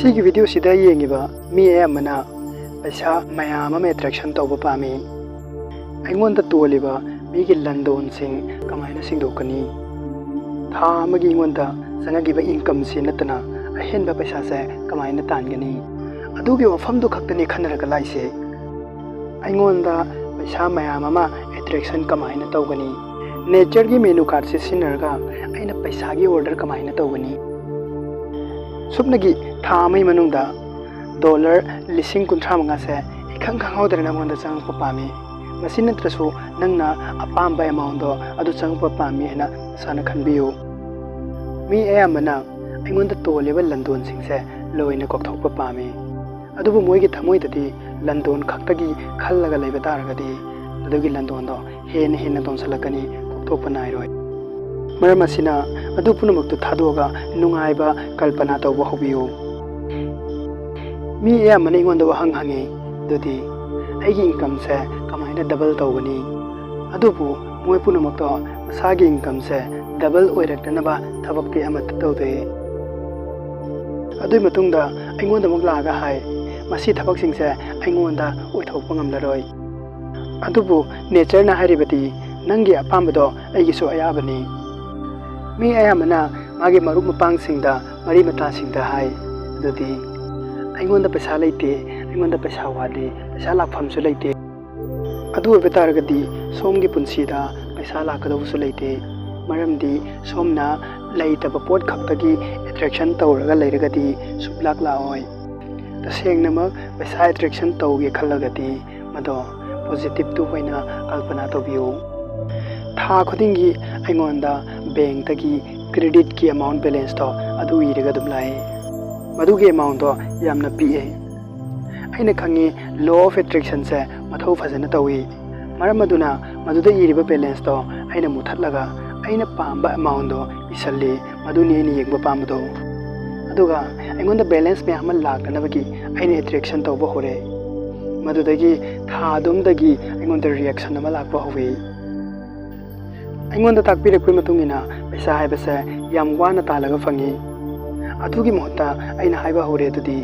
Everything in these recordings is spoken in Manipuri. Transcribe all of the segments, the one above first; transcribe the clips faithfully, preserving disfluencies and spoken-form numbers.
ꯁꯤꯒꯤ ꯚꯤꯗꯤꯑꯣꯁꯤꯗ ꯌꯦꯡꯉꯤꯕ ꯃꯤ ꯑꯌꯥꯝꯕꯅ ꯄꯩꯁꯥ ꯃꯌꯥꯝ ꯑꯃ ꯑꯦꯇ꯭ꯔꯦꯛꯁꯟ ꯇꯧꯕ ꯄꯥꯝꯃꯤ꯫ ꯑꯩꯉꯣꯟꯗ ꯇꯣꯜꯂꯤꯕ ꯃꯤꯒꯤ ꯂꯟꯗꯣꯟꯁꯤꯡ ꯀꯃꯥꯏꯅ ꯁꯤꯡꯗꯣꯛꯀꯅꯤ? ꯊꯥ ꯑꯃꯒꯤ ꯑꯩꯉꯣꯟꯗ ꯆꯪꯉꯛꯏꯕ ꯏꯟꯀꯝꯁꯤ ꯅꯠꯇꯅ ꯑꯍꯦꯟꯕ ꯄꯩꯁꯥꯁꯦ ꯀꯃꯥꯏꯅ ꯇꯥꯟꯒꯅꯤ? ꯑꯗꯨꯒꯤ ꯋꯥꯐꯝꯗꯨ ꯈꯛꯇꯅꯤ ꯈꯟꯅꯔꯒ ꯂꯥꯛꯏꯁꯦ꯫ ꯑꯩꯉꯣꯟꯗ ꯄꯩꯁꯥ ꯃꯌꯥꯝ ꯑꯃ ꯑꯦꯇ꯭ꯔꯦꯛꯁꯟ ꯀꯃꯥꯏꯅ ꯇꯧꯒꯅꯤ? ꯅꯦꯆꯔꯒꯤ ꯃꯦꯅꯨ ꯀꯥꯔꯠꯁꯦ ꯁꯤꯖꯤꯟꯅꯔꯒ ꯑꯩꯅ ꯄꯩꯁꯥꯒꯤ ꯑꯣꯔꯗꯔ ꯀꯃꯥꯏꯅ ꯇꯧꯒꯅꯤ? ꯁꯨꯞꯅꯒꯤ ꯊꯥ ꯑꯃꯒꯤ ꯃꯅꯨꯡꯗ ꯗꯣꯂꯔ ꯂꯤꯁꯤꯡ ꯀꯨꯟꯊ꯭ꯔꯥ ꯃꯉꯥꯁꯦ ꯏꯈꯪ ꯈꯪꯍꯧꯗꯅ ꯅꯉꯣꯟꯗ ꯆꯪꯉꯛꯄ ꯄꯥꯝꯃꯤ꯫ ꯃꯁꯤ ꯅꯠꯇ꯭ꯔꯁꯨ ꯅꯪꯅ ꯑꯄꯥꯝꯕ ꯑꯦꯃꯥꯎꯟꯗꯣ ꯑꯗꯨ ꯆꯪꯉꯛꯄ ꯄꯥꯝꯃꯤ ꯍꯥꯏꯅ ꯅꯁꯥꯅ ꯈꯟꯕꯤꯌꯨ꯫ ꯃꯤ ꯑꯌꯥꯝꯕꯅ ꯑꯩꯉꯣꯟꯗ ꯇꯣꯜꯂꯤꯕ ꯂꯟꯗꯣꯟꯁꯤꯡꯁꯦ ꯂꯣꯏꯅ ꯀꯣꯛꯊꯣꯛꯄ ꯄꯥꯝꯃꯤ꯫ ꯑꯗꯨꯕꯨ ꯃꯣꯏꯒꯤ ꯊꯃꯣꯏꯗꯗꯤ ꯂꯟꯗꯣꯟ ꯈꯛꯇꯒꯤ ꯈꯜꯂꯒ ꯂꯩꯕ ꯇꯥꯔꯒꯗꯤ ꯃꯗꯨꯒꯤ ꯂꯟꯗꯣꯟꯗꯣ ꯍꯦꯟꯅ ꯍꯦꯟꯅ ꯇꯣꯟꯁꯤꯜꯂꯛꯀꯅꯤ, ꯀꯣꯛꯊꯣꯛꯄ ꯅꯥꯏꯔꯣꯏ꯫ ꯃꯔꯝ ꯑꯁꯤꯅ ꯑꯗꯨ ꯄꯨꯝꯅꯃꯛꯇꯨ ꯊꯥꯗꯣꯛꯑꯒ ꯅꯨꯡꯉꯥꯏꯕ ꯀꯜꯄꯅꯥ ꯇꯧꯕ ꯍꯧꯕꯤꯌꯨ꯫ ꯃꯤ ꯑꯌꯥꯝꯕꯅ ꯑꯩꯉꯣꯟꯗ ꯋꯥꯍꯪ ꯍꯪꯉꯤ, ꯑꯗꯨꯗꯤ ꯑꯩꯒꯤ ꯏꯟꯀꯝꯁꯦ ꯀꯃꯥꯏꯅ ꯗꯕꯜ ꯇꯧꯒꯅꯤ? ꯑꯗꯨꯕꯨ ꯃꯣꯏ ꯄꯨꯝꯅꯃꯛꯇꯣ ꯃꯁꯥꯒꯤ ꯏꯟꯀꯝꯁꯦ ꯗꯕꯜ ꯑꯣꯏꯔꯛꯇꯅꯕ ꯊꯕꯛꯇꯤ ꯑꯃꯠꯇ ꯇꯧꯗꯦ꯫ ꯑꯗꯨꯒꯤ ꯃꯇꯨꯡꯗ ꯑꯩꯉꯣꯟꯗ ꯑꯃꯨꯛ ꯂꯥꯛꯑꯒ ꯍꯥꯏ, ꯃꯁꯤ ꯊꯕꯛꯁꯤꯡꯁꯦ ꯑꯩꯉꯣꯟꯗ ꯑꯣꯏꯊꯣꯛꯄ ꯉꯝꯂꯔꯣꯏ꯫ ꯑꯗꯨꯕꯨ ꯅꯦꯆꯔꯅ ꯍꯥꯏꯔꯤꯕꯗꯤ ꯅꯪꯒꯤ ꯑꯄꯥꯝꯕꯗꯣ ꯑꯩꯒꯤꯁꯨ ꯑꯌꯥꯕꯅꯤ꯫ ꯃꯤ ꯑꯌꯥꯝꯕꯅ ꯃꯥꯒꯤ ꯃꯔꯨꯞ ꯃꯄꯥꯡꯁꯤꯡꯗ, ꯃꯔꯤ ꯃꯇꯥꯁꯤꯡꯗ ꯍꯥꯏ, ꯑꯗꯨꯗꯤ ꯑꯩꯉꯣꯟꯗ ꯄꯩꯁꯥ ꯂꯩꯇꯦ, ꯑꯩꯉꯣꯟꯗ ꯄꯩꯁꯥ ꯋꯥꯠꯂꯤ, ꯄꯩꯁꯥ ꯂꯥꯛꯐꯝꯁꯨ ꯂꯩꯇꯦ꯫ ꯑꯗꯨ ꯑꯣꯏꯕ ꯇꯥꯔꯒꯗꯤ ꯁꯣꯝꯒꯤ ꯄꯨꯟꯁꯤꯗ ꯄꯩꯁꯥ ꯂꯥꯛꯀꯗꯧꯕꯁꯨ ꯂꯩꯇꯦ꯫ ꯃꯔꯝꯗꯤ ꯁꯣꯝꯅ ꯂꯩꯇꯕ ꯄꯣꯠ ꯈꯛꯇꯒꯤ ꯑꯦꯇ꯭ꯔꯦꯛꯁꯟ ꯇꯧꯔꯒ ꯂꯩꯔꯒꯗꯤ ꯁꯨꯞꯂꯥꯛ ꯂꯥꯛꯑꯣꯏ꯫ ꯇꯁꯦꯡꯅꯃꯛ ꯄꯩꯁꯥ ꯑꯦꯇ꯭ꯔꯦꯛꯁꯟ ꯇꯧꯒꯦ ꯈꯜꯂꯒꯗꯤ ꯃꯗꯣ ꯄꯣꯖꯤꯇꯤꯞꯇꯨ ꯑꯣꯏꯅ ꯀꯜꯄꯅꯥ ꯇꯧꯕꯤꯌꯨ꯫ ꯊꯥ ꯈꯨꯗꯤꯡꯒꯤ ꯑꯩꯉꯣꯟꯗ ꯕꯦꯡꯛꯇꯒꯤ ꯀ꯭ꯔꯦꯗꯤꯠꯀꯤ ꯑꯦꯃꯥꯎꯟ ꯕꯦꯂꯦꯟꯁꯇꯣ ꯑꯗꯨ ꯏꯔꯒ ꯑꯗꯨꯝ ꯂꯥꯛꯏ꯫ ꯃꯗꯨꯒꯤ ꯑꯦꯃꯥꯎꯟꯗꯣ ꯌꯥꯝꯅ ꯄꯤꯛꯑꯦ꯫ ꯑꯩꯅ ꯈꯪꯉꯤ, ꯂꯣ ꯑꯣꯐ ꯑꯦꯇ꯭ꯔꯦꯛꯁꯟꯁꯦ ꯃꯊꯧ ꯐꯖꯅ ꯇꯧꯏ꯫ ꯃꯔꯝ ꯑꯗꯨꯅ ꯃꯗꯨꯗ ꯏꯔꯤꯕ ꯕꯦꯂꯦꯟꯁꯇꯣ ꯑꯩꯅ ꯃꯨꯊꯠꯂꯒ ꯑꯩꯅ ꯄꯥꯝꯕ ꯑꯦꯃꯥꯎꯟꯗꯣ ꯏꯁꯜꯂꯤ꯫ ꯃꯗꯨꯅꯤ ꯑꯩꯅ ꯌꯦꯡꯕ ꯄꯥꯝꯕꯗꯣ꯫ ꯑꯗꯨꯒ ꯑꯩꯉꯣꯟꯗ ꯕꯦꯂꯦꯟꯁ ꯃꯌꯥꯝ ꯑꯃ ꯂꯥꯛꯇꯅꯕꯒꯤ ꯑꯩꯅ ꯑꯦꯇ꯭ꯔꯦꯛꯁꯟ ꯇꯧꯕ ꯍꯧꯔꯦ꯫ ꯃꯗꯨꯗꯒꯤ ꯊꯥ ꯑꯗꯨꯝꯗꯒꯤ ꯑꯩꯉꯣꯟꯗ ꯔꯤꯌꯦꯛꯁꯟ ꯑꯃ ꯂꯥꯛꯄ ꯍꯧꯏ꯫ ꯑꯩꯉꯣꯟꯗ ꯇꯥꯛꯄꯤꯔꯛꯄꯒꯤ ꯃꯇꯨꯡ ꯏꯟꯅ ꯄꯩꯁꯥ ꯍꯥꯏꯕꯁꯦ ꯌꯥꯝ ꯋꯥꯅ ꯇꯥꯜꯂꯒ ꯐꯪꯉꯤ꯫ ꯑꯗꯨꯒꯤ ꯃꯍꯨꯠꯇ ꯑꯩꯅ ꯍꯥꯏꯕ ꯍꯧꯔꯦ ꯑꯗꯨꯗꯤ,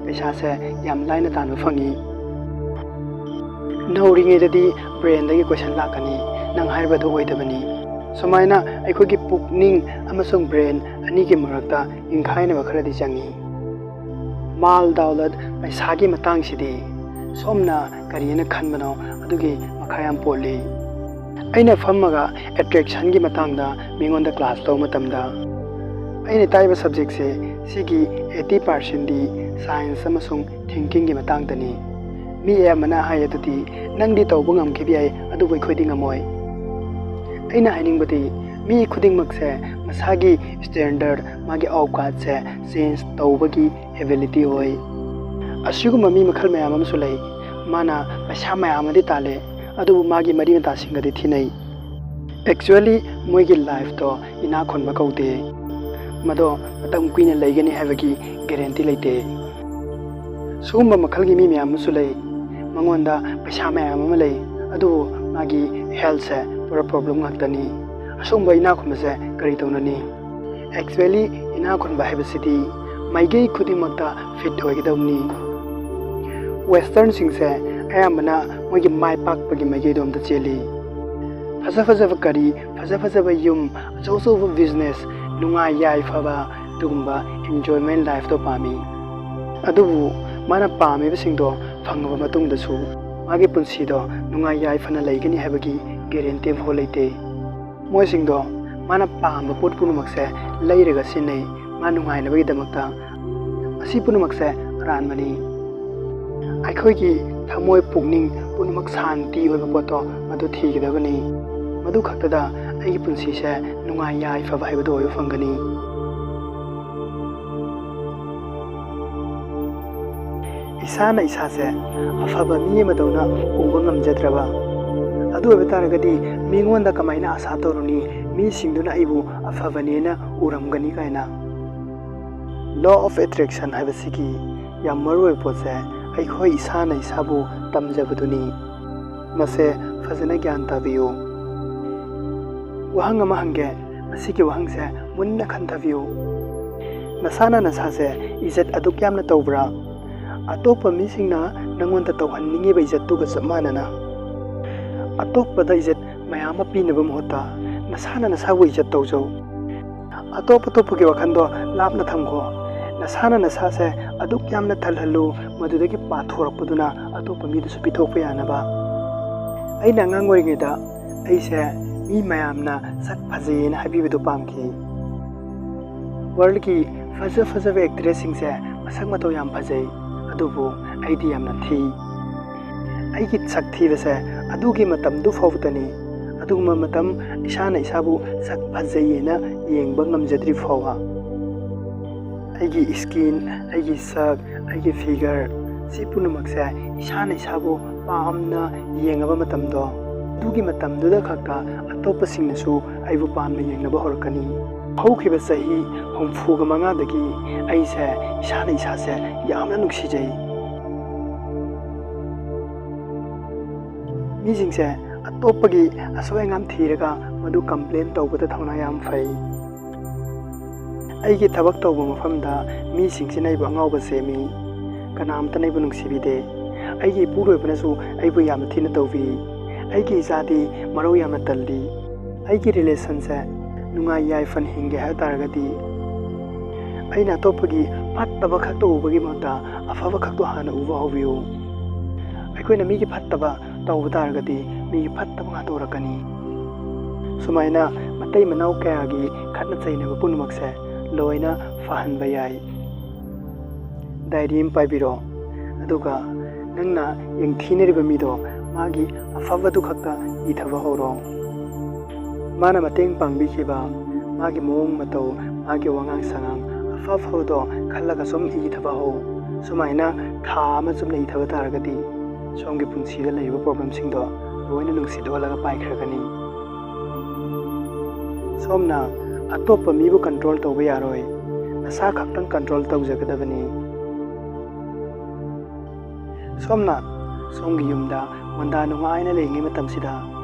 ꯄꯩꯁꯥꯁꯦ ꯌꯥꯝ ꯂꯥꯏꯅ ꯇꯥꯟꯕ ꯐꯪꯉꯤ꯫ ꯅꯧꯔꯤꯉꯩꯗꯗꯤ ꯕ꯭ꯔꯦꯟꯗꯒꯤ ꯀꯣꯏꯁꯟ ꯂꯥꯛꯀꯅꯤ, ꯅꯪ ꯍꯥꯏꯔꯤꯕꯗꯨ ꯑꯣꯏꯗꯕꯅꯤ꯫ ꯁꯨꯃꯥꯏꯅ ꯑꯩꯈꯣꯏꯒꯤ ꯄꯨꯛꯅꯤꯡ ꯑꯃꯁꯨꯡ ꯕ꯭ꯔꯦꯟ ꯑꯅꯤꯒꯤ ꯃꯔꯛꯇ ꯏꯪꯈꯥꯏꯅꯕ ꯈꯔꯗꯤ ꯆꯪꯉꯤ꯫ ꯃꯥꯜ ꯗꯥꯎꯂꯠ, ꯄꯩꯁꯥꯒꯤ ꯃꯇꯥꯡꯁꯤꯗꯤ ꯁꯣꯝꯅ ꯀꯔꯤꯅ ꯈꯟꯕꯅꯣ, ꯑꯗꯨꯒꯤ ꯃꯈꯥ ꯌꯥꯝ ꯄꯣꯜꯂꯤ꯫ ꯑꯩꯅ ꯐꯝꯃꯒ ꯑꯦꯇ꯭ꯔꯦꯛꯁꯟꯒꯤ ꯃꯇꯥꯡꯗ ꯃꯤꯉꯣꯟꯗ ꯀ꯭ꯂꯥꯁ ꯂꯧꯕ ꯃꯇꯝꯗ, ꯑꯩꯅ ꯇꯥꯛꯏꯕ ꯁꯕꯖꯦꯛꯁꯦ, ꯁꯤꯒꯤ ꯑꯩꯠꯇꯤ ꯄꯥꯔꯁꯦꯟꯗꯤ ꯁꯥꯏꯟꯁ ꯑꯃꯁꯨꯡ ꯊꯤꯡꯀꯤꯡꯒꯤ ꯃꯇꯥꯡꯗꯅꯤ꯫ ꯃꯤ ꯑꯌꯥꯝꯕꯅ ꯍꯥꯏ ꯑꯗꯨꯗꯤ, "ꯅꯪꯗꯤ ꯇꯧꯕ ꯉꯝꯈꯤꯕ ꯌꯥꯏ, ꯑꯗꯨꯕꯨ ꯑꯩꯈꯣꯏꯗꯤ ꯉꯝꯃꯣꯏ"꯫ ꯑꯩꯅ ꯍꯥꯏꯅꯤꯡꯕꯗꯤ, ꯃꯤ ꯈꯨꯗꯤꯡꯃꯛꯁꯦ ꯃꯁꯥꯒꯤ ꯁ꯭ꯇꯦꯟꯗꯔꯗ, ꯃꯥꯒꯤ ꯑꯧꯀꯥꯠꯁꯦ ꯆꯦꯟꯖ ꯇꯧꯕꯒꯤ ꯑꯦꯕꯤꯂꯤꯇꯤ ꯑꯣꯏ꯫ ꯑꯁꯤꯒꯨꯝꯕ ꯃꯤ ꯃꯈꯜ ꯃꯌꯥꯝ ꯑꯃꯁꯨ ꯂꯩ꯫ ꯃꯥꯅ ꯄꯩꯁꯥ ꯃꯌꯥꯝ ꯑꯃꯗꯤ ꯇꯥꯜꯂꯦ, ꯑꯗꯨꯕꯨ ꯃꯥꯒꯤ ꯃꯔꯤ ꯃꯇꯥꯁꯤꯡꯒꯗꯤ ꯊꯤꯅꯩ꯫ ꯑꯦꯛꯆꯨꯋꯦꯂꯤ, ꯃꯣꯏꯒꯤ ꯂꯥꯏꯐꯇꯣ ꯏꯅꯥꯛ ꯈꯨꯟꯕ ꯀꯧꯗꯦ꯫ ꯃꯗꯣ ꯃꯇꯝ ꯀꯨꯏꯅ ꯂꯩꯒꯅꯤ ꯍꯥꯏꯕꯒꯤ ꯒꯦꯔꯦꯟꯇꯤ ꯂꯩꯇꯦ꯫ ꯁꯤꯒꯨꯝꯕ ꯃꯈꯜꯒꯤ ꯃꯤ ꯃꯌꯥꯝ ꯑꯃꯁꯨ ꯂꯩ꯫ ꯃꯉꯣꯟꯗ ꯄꯩꯁꯥ ꯃꯌꯥꯝ ꯑꯃ ꯂꯩ, ꯑꯗꯨꯕꯨ ꯃꯥꯒꯤ ꯍꯦꯜꯊꯁꯦ ꯄꯨꯔꯥ ꯄ꯭ꯔꯣꯕ꯭ꯂꯦꯝ ꯉꯥꯛꯇꯅꯤ꯫ ꯑꯁꯤꯒꯨꯝꯕ ꯏꯅꯥꯛ ꯈꯨꯟꯕꯁꯦ ꯀꯔꯤ ꯇꯧꯅꯅꯤ? ꯑꯦꯛꯆꯨꯋꯦꯂꯤ, ꯏꯅꯥꯛ ꯈꯨꯟꯕ ꯍꯥꯏꯕꯁꯤꯗꯤ ꯃꯥꯏꯀꯩ ꯈꯨꯗꯤꯡꯃꯛꯇ ꯐꯤꯠ ꯑꯣꯏꯒꯗꯕꯅꯤ꯫ ꯋꯦꯁꯇꯔꯟꯁꯤꯡꯁꯦ ꯑꯌꯥꯝꯕꯅ ꯃꯣꯏꯒꯤ ꯃꯥꯏ ꯄꯥꯛꯄꯒꯤ ꯃꯥꯏꯀꯩꯗꯣ ꯑꯝꯇ ꯆꯦꯜꯂꯤ꯫ ꯐꯖ ꯐꯖꯕ ꯒꯥꯔꯤ, ꯐꯖ ꯐꯖꯕ ꯌꯨꯝ, ꯑꯆꯧ ꯑꯆꯧꯕ ꯕꯤꯖꯤꯅꯦꯁ, ꯅꯨꯡꯉꯥꯏ ꯌꯥꯏꯐꯕ, ꯑꯗꯨꯒꯨꯝꯕ ꯏꯟꯖꯣꯏꯃꯦꯟ ꯂꯥꯏꯐꯇꯣ ꯄꯥꯝꯃꯤ꯫ ꯑꯗꯨꯕꯨ ꯃꯥꯅ ꯄꯥꯝꯃꯤꯕꯁꯤꯡꯗꯣ ꯐꯪꯉꯕ ꯃꯇꯨꯡꯗꯁꯨ ꯃꯥꯒꯤ ꯄꯨꯟꯁꯤꯗꯣ ꯅꯨꯡꯉꯥꯏ ꯌꯥꯏꯐꯅ ꯂꯩꯒꯅꯤ ꯍꯥꯏꯕꯒꯤ ꯒꯦꯔꯦꯟꯇꯤ ꯑꯃꯐꯥꯎ ꯂꯩꯇꯦ꯫ ꯃꯣꯏꯁꯤꯡꯗꯣ ꯃꯥꯅ ꯄꯥꯝꯕ ꯄꯣꯠ ꯄꯨꯝꯅꯃꯛꯁꯦ ꯂꯩꯔꯒ ꯁꯤꯖꯤꯟꯅꯩ, ꯃꯥ ꯅꯨꯡꯉꯥꯏꯅꯕꯒꯤꯗꯃꯛꯇ꯫ ꯑꯁꯤ ꯄꯨꯝꯅꯃꯛꯁꯦ ꯑꯔꯥꯟꯕꯅꯤ꯫ ꯑꯩꯈꯣꯏꯒꯤ ꯊꯃꯣꯏ ꯄꯨꯛꯅꯤꯡ ꯄꯨꯝꯅꯃꯛ ꯁꯥꯟꯇꯤ ꯑꯣꯏꯕ ꯄꯣꯠꯇꯣ ꯃꯗꯨ ꯊꯤꯒꯗꯕꯅꯤ꯫ ꯃꯗꯨ ꯈꯛꯇꯗ ꯑꯩꯒꯤ ꯄꯨꯟꯁꯤꯁꯦ ꯅꯨꯡꯉꯥꯏ ꯌꯥꯏꯐꯕ ꯍꯥꯏꯕꯗꯨ ꯑꯣꯏꯕ ꯐꯪꯒꯅꯤ꯫ ꯏꯁꯥꯅ ꯏꯁꯥꯁꯦ ꯑꯐꯕ ꯃꯤ ꯑꯃꯗꯧꯅ ꯎꯕ ꯉꯝꯖꯗ꯭ꯔꯕ? ꯑꯗꯨ ꯑꯣꯏꯕ ꯇꯥꯔꯒꯗꯤ ꯃꯤꯉꯣꯟꯗ ꯀꯃꯥꯏꯅ ꯑꯁꯥ ꯇꯧꯔꯨꯅꯤ? ꯃꯤꯁꯤꯡꯗꯨꯅ ꯑꯩꯕꯨ ꯑꯐꯕꯅꯦꯅ ꯎꯔꯝꯒꯅꯤ ꯀꯥꯏꯅ꯫ Law of attraction ꯍꯥꯏꯕꯁꯤꯒꯤ ꯌꯥꯝ ꯃꯔꯨꯑꯣꯏꯕ ꯄꯣꯠꯁꯦ ꯑꯩꯈꯣꯏ ꯏꯁꯥꯅ ꯏꯁꯥꯕꯨ ꯇꯝꯖꯕꯗꯨꯅꯤ꯫ ꯃꯁꯦ ꯐꯖꯅ ꯒ꯭ꯌꯥꯟ ꯇꯥꯕꯤꯌꯨ꯫ ꯋꯥꯍꯪ ꯑꯃ ꯍꯪꯒꯦ, ꯃꯁꯤꯒꯤ ꯋꯥꯍꯪꯁꯦ ꯃꯨꯟꯅ ꯈꯟꯊꯕꯤꯌꯨ꯫ ꯅꯁꯥꯅ ꯅꯁꯥꯁꯦ ꯏꯖꯠ ꯑꯗꯨꯛ ꯌꯥꯝꯅ ꯇꯧꯕ꯭ꯔꯥ? ꯑꯇꯣꯞꯄ ꯃꯤꯁꯤꯡꯅ ꯅꯪꯉꯣꯟꯗ ꯇꯧꯍꯟꯅꯤꯡꯉꯤꯕ ꯏꯖꯠꯇꯨꯒ ꯆꯞ ꯃꯥꯟꯅꯅ꯫ ꯑꯇꯣꯞꯄꯗ ꯏꯖꯠ ꯃꯌꯥꯝ ꯑꯃ ꯄꯤꯅꯕ ꯃꯍꯨꯠꯇ ꯅꯁꯥꯅ ꯅꯁꯥꯕꯨ ꯏꯖꯠ ꯇꯧꯖꯧ꯫ ꯑꯇꯣꯞ ꯑꯇꯣꯞꯄꯒꯤ ꯋꯥꯈꯜꯗꯣ ꯂꯥꯞꯅ ꯊꯝꯈꯣ꯫ ꯅꯁꯥꯅ ꯅꯁꯥꯁꯦ ꯑꯗꯨꯛ ꯌꯥꯝꯅ ꯊꯜꯍꯜꯂꯨ, ꯃꯗꯨꯗꯒꯤ ꯄꯥꯊꯣꯔꯛꯄꯗꯨꯅ ꯑꯇꯣꯞꯄ ꯃꯤꯗꯁꯨ ꯄꯤꯊꯣꯛꯄ ꯌꯥꯅꯕ꯫ ꯑꯩꯅ ꯑꯉꯥꯡ ꯑꯣꯏꯔꯤꯉꯩꯗ ꯑꯩꯁꯦ ꯃꯤ ꯃꯌꯥꯝꯅ ꯁꯛ ꯐꯖꯩꯌꯦꯅ ꯍꯥꯏꯕꯤꯕꯗꯨ ꯄꯥꯝꯈꯤ꯫ ꯋꯥꯔꯜꯒꯤ ꯐꯖ ꯐꯖꯕ ꯑꯦꯛꯇ꯭ꯔꯦꯁꯁꯤꯡꯁꯦ ꯃꯁꯛ ꯃꯇꯧ ꯌꯥꯝ ꯐꯖꯩ, ꯑꯗꯨꯕꯨ ꯑꯩꯗꯤ ꯌꯥꯝꯅ ꯊꯤ꯫ ꯑꯩꯒꯤ ꯁꯛ ꯊꯤꯕꯁꯦ ꯑꯗꯨꯒꯤ ꯃꯇꯝꯗꯨ ꯐꯥꯎꯕꯗꯅꯤ꯫ ꯑꯗꯨꯒꯨꯝꯕ ꯃꯇꯝ, ꯏꯁꯥꯅ ꯏꯁꯥꯕꯨ ꯁꯛ ꯐꯖꯩꯌꯦꯅ ꯌꯦꯡꯕ ꯉꯝꯖꯗ꯭ꯔꯤ ꯐꯥꯎꯕ꯫ ꯑꯩꯒꯤ ꯁ꯭ꯀꯤꯟ, ꯑꯩꯒꯤ ꯁꯛ, ꯑꯩꯒꯤ ꯐꯤꯒꯔ, ꯁꯤ ꯄꯨꯝꯅꯃꯛꯁꯦ ꯏꯁꯥꯅ ꯏꯁꯥꯕꯨ ꯄꯥꯝꯅ ꯌꯦꯡꯉꯕ ꯃꯇꯝꯗꯣ, ꯑꯗꯨꯒꯤ ꯃꯇꯝꯗꯨꯗ ꯈꯛꯇ ꯑꯇꯣꯞꯄꯁꯤꯡꯅꯁꯨ ꯑꯩꯕꯨ ꯄꯥꯝꯅ ꯌꯦꯡꯅꯕ ꯍꯧꯔꯛꯀꯅꯤ꯫ ꯍꯧꯈꯤꯕ ꯆꯍꯤ ꯍꯨꯝꯐꯨꯒ ꯃꯉꯥꯗꯒꯤ ꯑꯩꯁꯦ ꯏꯁꯥꯅ ꯏꯁꯥꯁꯦ ꯌꯥꯝꯅ ꯅꯨꯡꯁꯤꯖꯩ꯫ ꯃꯤꯁꯤꯡꯁꯦ ꯑꯇꯣꯞꯄꯒꯤ ꯑꯁꯣꯏ ꯑꯉꯥꯝ ꯊꯤꯔꯒ ꯃꯗꯨ ꯀꯝꯄ꯭ꯂꯦꯟ ꯇꯧꯕꯗ ꯊꯧꯅꯥ ꯌꯥꯝ ꯐꯩ꯫ ꯑꯩꯒꯤ ꯊꯕꯛ ꯇꯧꯕ ꯃꯐꯝꯗ ꯃꯤꯁꯤꯡꯁꯤꯅ ꯑꯩꯕꯨ ꯑꯉꯥꯎꯕ ꯁꯦꯝꯃꯤ꯫ ꯀꯅꯥꯝꯇꯅ ꯑꯩꯕꯨ ꯅꯨꯡꯁꯤꯕꯤꯗꯦ꯫ ꯑꯩꯒꯤ ꯏꯄꯨꯔꯣꯏꯕꯅꯁꯨ ꯑꯩꯕꯨ ꯌꯥꯝꯅ ꯊꯤꯅ ꯇꯧꯕꯤ꯫ ꯑꯩꯒꯤ ꯏꯆꯥꯗꯤ ꯃꯔꯧ ꯌꯥꯝꯅ ꯇꯜꯂꯤ꯫ ꯑꯩꯒꯤ ꯔꯤꯂꯦꯁꯟꯁꯦ ꯅꯨꯡꯉꯥꯏ ꯌꯥꯏꯐꯅ ꯍꯤꯡꯒꯦ ꯍꯥꯏꯕ ꯇꯥꯔꯒꯗꯤ, ꯑꯩꯅ ꯑꯇꯣꯞꯄꯒꯤ ꯐꯠꯇꯕ ꯈꯛꯇ ꯎꯕꯒꯤ ꯃꯍꯨꯠꯇ ꯑꯐꯕ ꯈꯛꯇꯣ ꯍꯥꯟꯅ ꯎꯕ ꯍꯧꯕꯤꯌꯨ꯫ ꯑꯩꯈꯣꯏꯅ ꯃꯤꯒꯤ ꯐꯠꯇꯕ ꯇꯧꯕ ꯇꯥꯔꯒꯗꯤ ꯃꯤꯒꯤ ꯐꯠꯇꯕ ꯉꯥꯛꯇ ꯎꯔꯛꯀꯅꯤ꯫ ꯁꯨꯃꯥꯏꯅ ꯃꯇꯩ ꯃꯅꯥꯎ ꯀꯌꯥꯒꯤ ꯈꯠꯅ ꯆꯩꯅꯕ ꯄꯨꯝꯅꯃꯛꯁꯦ ꯂꯣꯏꯅ ꯐꯍꯟꯕ ꯌꯥꯏ꯫ ꯗꯥꯏꯔꯤ ꯑꯃ ꯄꯥꯏꯕꯤꯔꯣ, ꯑꯗꯨꯒ ꯅꯪꯅ ꯌꯦꯡꯊꯤꯅꯔꯤꯕ ꯃꯤꯗꯣ ꯃꯥꯒꯤ ꯑꯐꯕꯗꯨ ꯈꯛꯇ ꯏꯊꯕ ꯍꯧꯔꯣ꯫ ꯃꯥꯅ ꯃꯇꯦꯡ ꯄꯥꯡꯕꯤꯈꯤꯕ, ꯃꯥꯒꯤ ꯃꯑꯣꯡ ꯃꯇꯧ, ꯃꯥꯒꯤ ꯋꯥꯉꯥꯡ ꯁꯉꯥꯡ ꯑꯐ ꯑꯐꯕꯗꯣ ꯈꯜꯂꯒ ꯁꯨꯝ ꯏꯊꯕ ꯍꯧ꯫ ꯁꯨꯃꯥꯏꯅ ꯊꯥ ꯑꯃ ꯆꯨꯞꯅ ꯏꯊꯕ ꯇꯥꯔꯒꯗꯤ ꯁꯣꯝꯒꯤ ꯄꯨꯟꯁꯤꯗ ꯂꯩꯔꯤꯕ ꯄ꯭ꯔꯣꯕ꯭ꯂꯦꯝꯁꯤꯡꯗꯣ ꯂꯣꯏꯅ ꯅꯨꯡꯁꯤꯠ ꯑꯣꯜꯂꯒ ꯄꯥꯏꯈ꯭ꯔꯒꯅꯤ꯫ ꯁꯣꯝꯅ ꯑꯇꯣꯞꯄ ꯃꯤꯕꯨ ꯀꯟꯇ꯭ꯔꯣꯜ ꯇꯧꯕ ꯌꯥꯔꯣꯏ, ꯅꯁꯥ ꯈꯛꯇꯪ ꯀꯟꯇ꯭ꯔꯣꯜ ꯇꯧꯖꯒꯗꯕꯅꯤ꯫ ꯁꯣꯝꯅ ꯁꯣꯝꯒꯤ ꯌꯨꯝꯗ ꯃꯨꯟꯗꯥ ꯅꯨꯡꯉꯥꯏꯅ ꯂꯩꯔꯤꯉꯩ ꯃꯇꯝꯁꯤꯗ